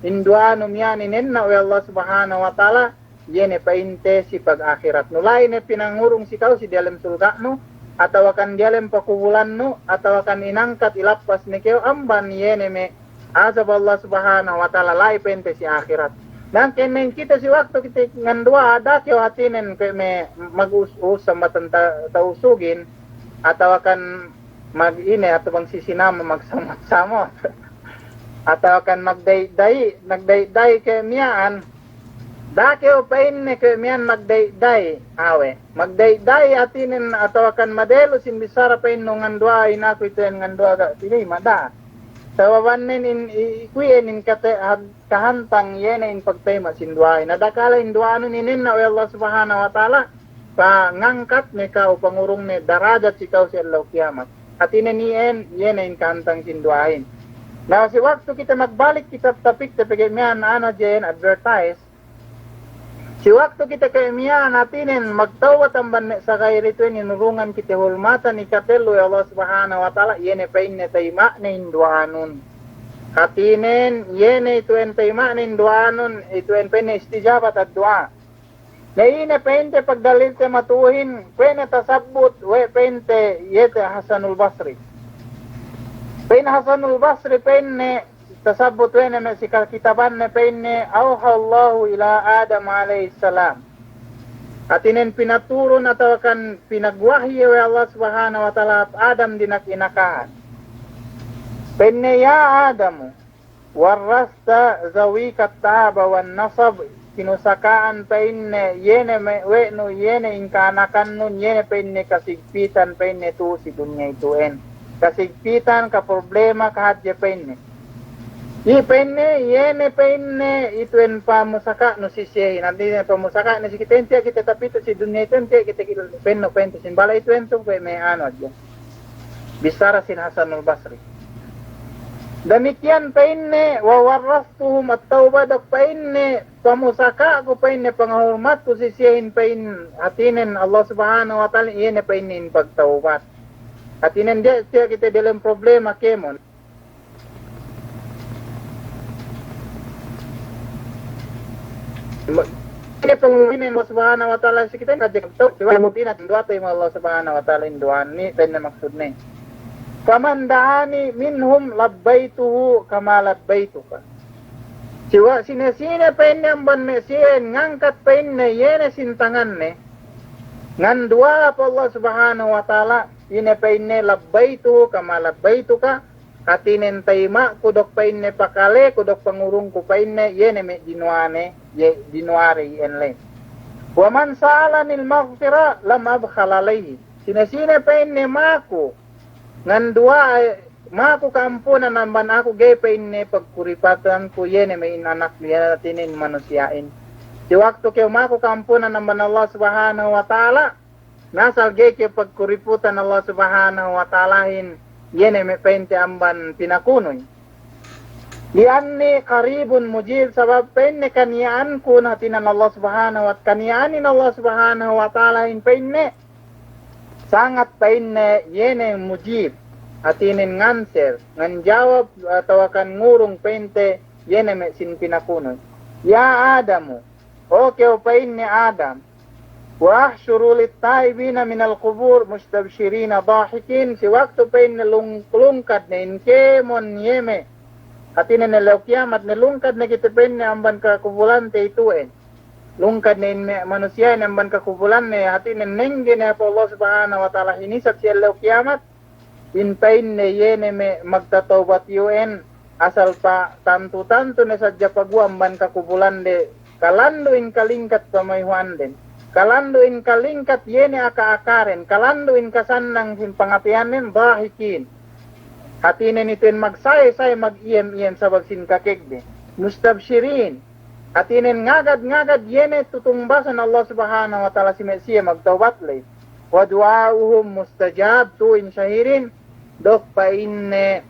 In duwa'anu miya'an inenna' we' Allah Subhanahu wa Ta'ala, iye ne pa'inte si pag-ahiratnu. La'i ne pinangurung si ka'u si diyalem sulga'nu, atawakan diyalem pakubulannu, atawakan inangkat ilappas ne kew amban iye ne me' azab Allah Subhanahu wa Ta'ala, la'i pa'inte si ahirat. Nangkennen kite si waktu kite nganduwa'a, da'a kew hātinen kuwe' me' mag-us-us sambatan ta-, ta'usugin, atawakan mag-ine, atawa bang si sinama magsamot-samot. Atawakan magda'i-da'i, magda'i-da'i kuwe' miya'an. Da'a kew pa'inne kuwe' miya'an magda'i-da'i, awe'. Magda'i-da'i hātinen atawakan madelu' sin bissara pa'innu nganduwa'a, inaku itu'en nganduwa'a ga' tinayima', da'a. Sababannen in, i-, kuwe'en in kate-, had-, kahantang iye ne in pagtayima' sin duwa'ahin. Na dakala' in duwa'anun inenna' we' Allah Subhanahu wa Ta'ala, pangangkat ne ka'u, pangurung ne darajat si ka'u si ellew kiyamat. Hātinen iyan, iye ne in kahantang sin duwa'ahin. Na si waktu kite magbalik kitab tapikte pegge' miya'an anu hadja iyan advertise, si waktu kite kuwe' miya'an hātinen magtawbat amban me' sagayri tu'en inurungan kite hulmatan ikatellu we' Allah Subhanahu wa Ta'ala, iye ne pa'inne tayima'ne in duwa'anun. Hātinen, iye ne itu'en tayima'ne in duwa'anun, itu'en pa'inne istijabat ad-du'a. Na ine pa'inte pagdalilte matu'uhin, kuwe' ne tasabbut we' pa'inte iye te Hasanul Basri. Pa'in Hasanul Basri pa'inne tasabbut we' ne me' si kakitabanne pa'inne, "Awha Allahu ila Adam alayhis salam." Hātinen pinaturun atawakan pinagwahyu we' Allah Subhanahu wa Ta'ala Adam dina'ak inakahan. Pa'inne, "Ya Adamu, warrasta zawika ta'aba wan nasab," kinusaka'an pa'inne, iye ne me' we' nu, iye ne in ka'anakannun, iye ne pa'inne kasigpitan pa'inne tu'u si dunya itu'en. Kasigpitan, kaproblema, kahadje pa'inne. Iye pa'inne, iye ne pa'inne itu'en pamusaka'nu si siyehin. Hātinen pamusaka'ne si kitehin, tiya' kite tapitu si dunya itu'en, tiya' kite pa'innu pa'inte sin bala' itu'en tu kuwe' me' anu hadja. Bissara sin Hasanul Basri. Damikiyan pa'inne, wa warrastuhum at-tawbah, duk pa'inne pamusaka'ku pa'inne pangahurmatku si siyehin pa'in, hātinen Allah Subhanahu wa Ta'ala, iye ne pa'inne in pagtawbat. Hātinen tiya', tiya' kite diyalem problema kēmon. Ine pangurung Allah Subhanahu wa Ta'ala si kite, hadje kite, du'a mutina, du'a tayima' Allah Subhanahu wa Ta'ala in du'a ni, pa'inne maksudne. Faman da'ani minhum labbaytuhu kama labbaytuka. Siwa-, sine-sine pa'inne amban me' siyehin ngangkat pa'inne iye ne sin tanganne, nganduwa'a pa Allah Subhanahu wa Ta'ala, ine pa'inne, "Labbaytu kama labbaytuka," hātinen, "Tayima'ku duk," pa'inne, "pakaleku duk pangurungku," pa'inne, iye ne me' dinuwa'ane, iye dinuwa'ade iyan ley. "Wa man sa'alanil maghfira lam abkhal alayhi." Sine-sine pa'inne maku nganduwa'a, maku ka'ampunan amban aku, ga'i pa'inne pagkuripatanku iye ne me' in anak, iye ne hātinen manusiya'in. Si waktu kew maku ka'ampunan amban Allah Subhanahu wa Ta'ala, na asal ga'i kew pagkuriputan Allah Subhanahu wa Ta'alahin, iye ne me' pa'inte amban pinakunuy. "Li'anni qaribun mujib," sabab pa'inne kaniya'anku, hātinen Allah Subhanahu wa, kaniya'anin Allah Subhanahu wa Ta'alahin pa'inne, sangat pa'inne iye ne mujib, hātinen nganser, nganjawab atawa kan ngurung pa'inte iye ne me' sin pinakunuy. "Ya Adamu," o kew pa'inne Adam, "wa ahshuru lit-ta'ibina minal qubur mustabshirina dahikin," si waktu pa'inne lung-, lungkad ne in kēmon iye me', hātinen ellew kiyamat ne lungkad ne kite pa'inne amban kakubulante itu'en. Lungkad ne in me' manusiya'in amban kakubulanne, hātinen nengge ne hap Allah Subhanahu wa Ta'ala hinisab si ellew kiyamat, in pa'inne iye ne me' magtatawbat iyu'en, asal patantu-tantu ne sadja paguwa' amban kakubulande, kalandu' in kalingkat pamayhu'anden, kalandu' in kalingkat iye ne aka-akaren, kalandu' in kasannang sin pangateyannen, dahikin. Hātinen itu'en magsaye-saye, magiyem-iyem sabab sin kakegde. Mustabshirin. Hātinen ngagad-ngagad iye ne tutungbasan Allah Subhanahu wa Ta'ala si me' siye magtawbat ley. "Wa du'a'uhum mustajab," tu'u in sahirin, duk pa'inne,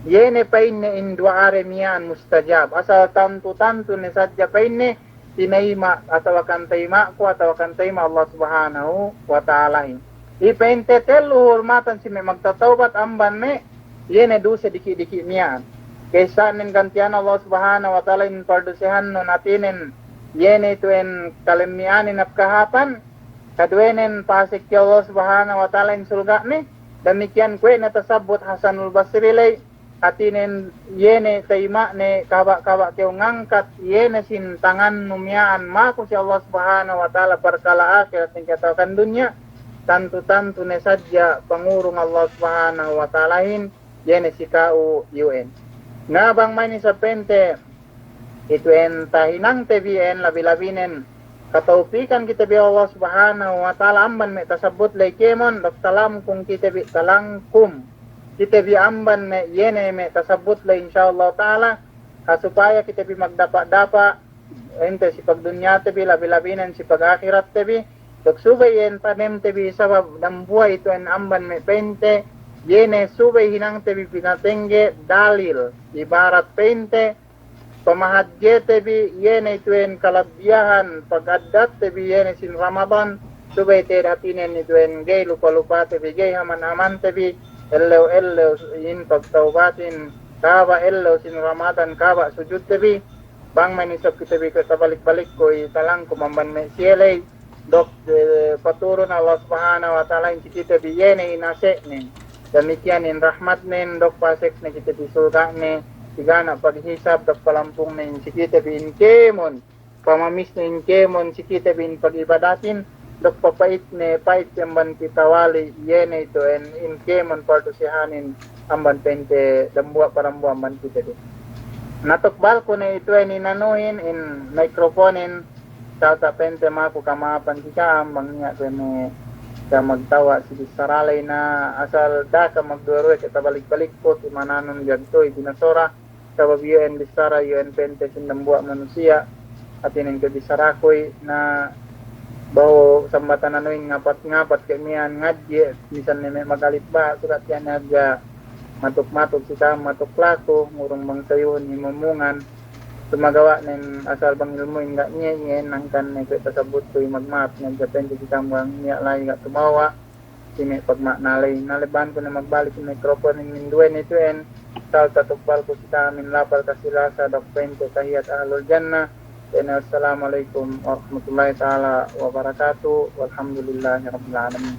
iye ne pa'inne in duwa'ade miya'an mustajab. Asal tantu-tantu ne sadja pa'inne tinayima' atawa kan tayima'ku atawa kan tayima' Allah Subhanahu wa Ta'alahin. Iye pa'inte tellu hurmatan si me' magtatawbat amban me' iye ne duse diki'-diki' miya'an. Ka'issanen gantiyan Allah Subhanahu wa Ta'ala in pardusehannun, hātinen iye ne itu'en kalemmi'anin hap kahāpan, kaduwenen pasek ke Allah Subhanahu wa Ta'ala in sulga'ne. Damikiyan kuwe' ne tasabbut Hasanul Basri ley, hātinen iye ne tayima'ne kaba'-kaba' kew ngangkat iye ne sin tangannu miya'an maku si Allah Subhanahu wa Ta'ala parkala' ahirat ne atawa kan dunya, tantu-tantu ne sadja pangurung Allah Subhanahu wa Ta'alahin iye ne si ka'u iyu'en. Na bang ma'in isab pa'inte itu'en tahinangte bi iyan, labi-labinen katawpikan kite bi Allah Subhanahu wa Ta'ala amban me' tasabbut ley kēmon, duk talangkum kite bi, talangkum kite bi amban me' iye ne me' tasabbut ley, insya Allah Ta'ala, ha supaya kite bi magdapa'-dapa' ente si pagdunyate bi, labi-labinen si pagahiratte bi, duk subey iyan tanemte bi, sabab dambuwa' itu'en amban me' pa'inte, iye ne subey hinangte bi pinatengge dalil, ibarat pa'inte, pamahadjete bi, iye ne itu'en kalabbiyahan pagaddatte bi iye ne sin Ramadan, subey te'ed hātinen itu'en ga'i lupa-lupate bi, ga'i haman-hamante bi, ellew-ellew in pagtawbatin, kaba' ellew sin Ramadan, kaba' sujudte bi, bang ma'in isab kite bi kuwe' tabalik-balikku italangkum amban me' siye ley, duk, eh, paturun Allah Subhanahu wa Ta'ala in si kite bi iye ne in ase'nen. Damikiyan in rahmatnen, duk pasek ne kite bi surga'ne, si ga' ne paghisab, duk palampungnen si kite bi in kēmon, pamamisne in kēmon si kite bi in pagibadatin, duk papa'itne, pa'it amban kitawali, iye ne itu'en in kēmon pardusehanin amban pa'inte dambuwa' pa dambuwa' amban kite bi. Na tukbalku ne itu'en in anuhin, in mikroponin, salta' pa'inte maku kama'apan si ka'am, bang niya' kuwe' ne ka magtawa' si bissara ley, na asal da'a ka magduwe-ruwe ke tabalik-balikku, timananun biyagtuy binasora, sabab iyan bissara iyan pa'inte sin dambuwa' manusiya', hātinen ke bissarakuy, na behu sambatan anuhin ngapat-ngapat ke miya'an ngadji', misan ne me' magalip ba, sukat iyan hadja matuk-matuk si ka'am, matuk laku, ngurung bang sayuhun himumungan, sumagawa' nen asal bang ilmuhin ga' niya' iyan, hangkan ne kuwe' tasabbutkuy magma'ap ne hadja pa'inte si ka'am bang niya' la'i ga' tumawa', si me' pagma'na ley. Na lebbanku ne magbalik mikrofon in minduwe ne itu'en, salta' tukbalku si ka'am in lapal kasilasa duk pa'inte tahiyat ahlul jannah. Pa'inne, assalamu alaikum warahmatullahi ta'ala wabarakatuh. Walhamdulillahi rabbil alamin.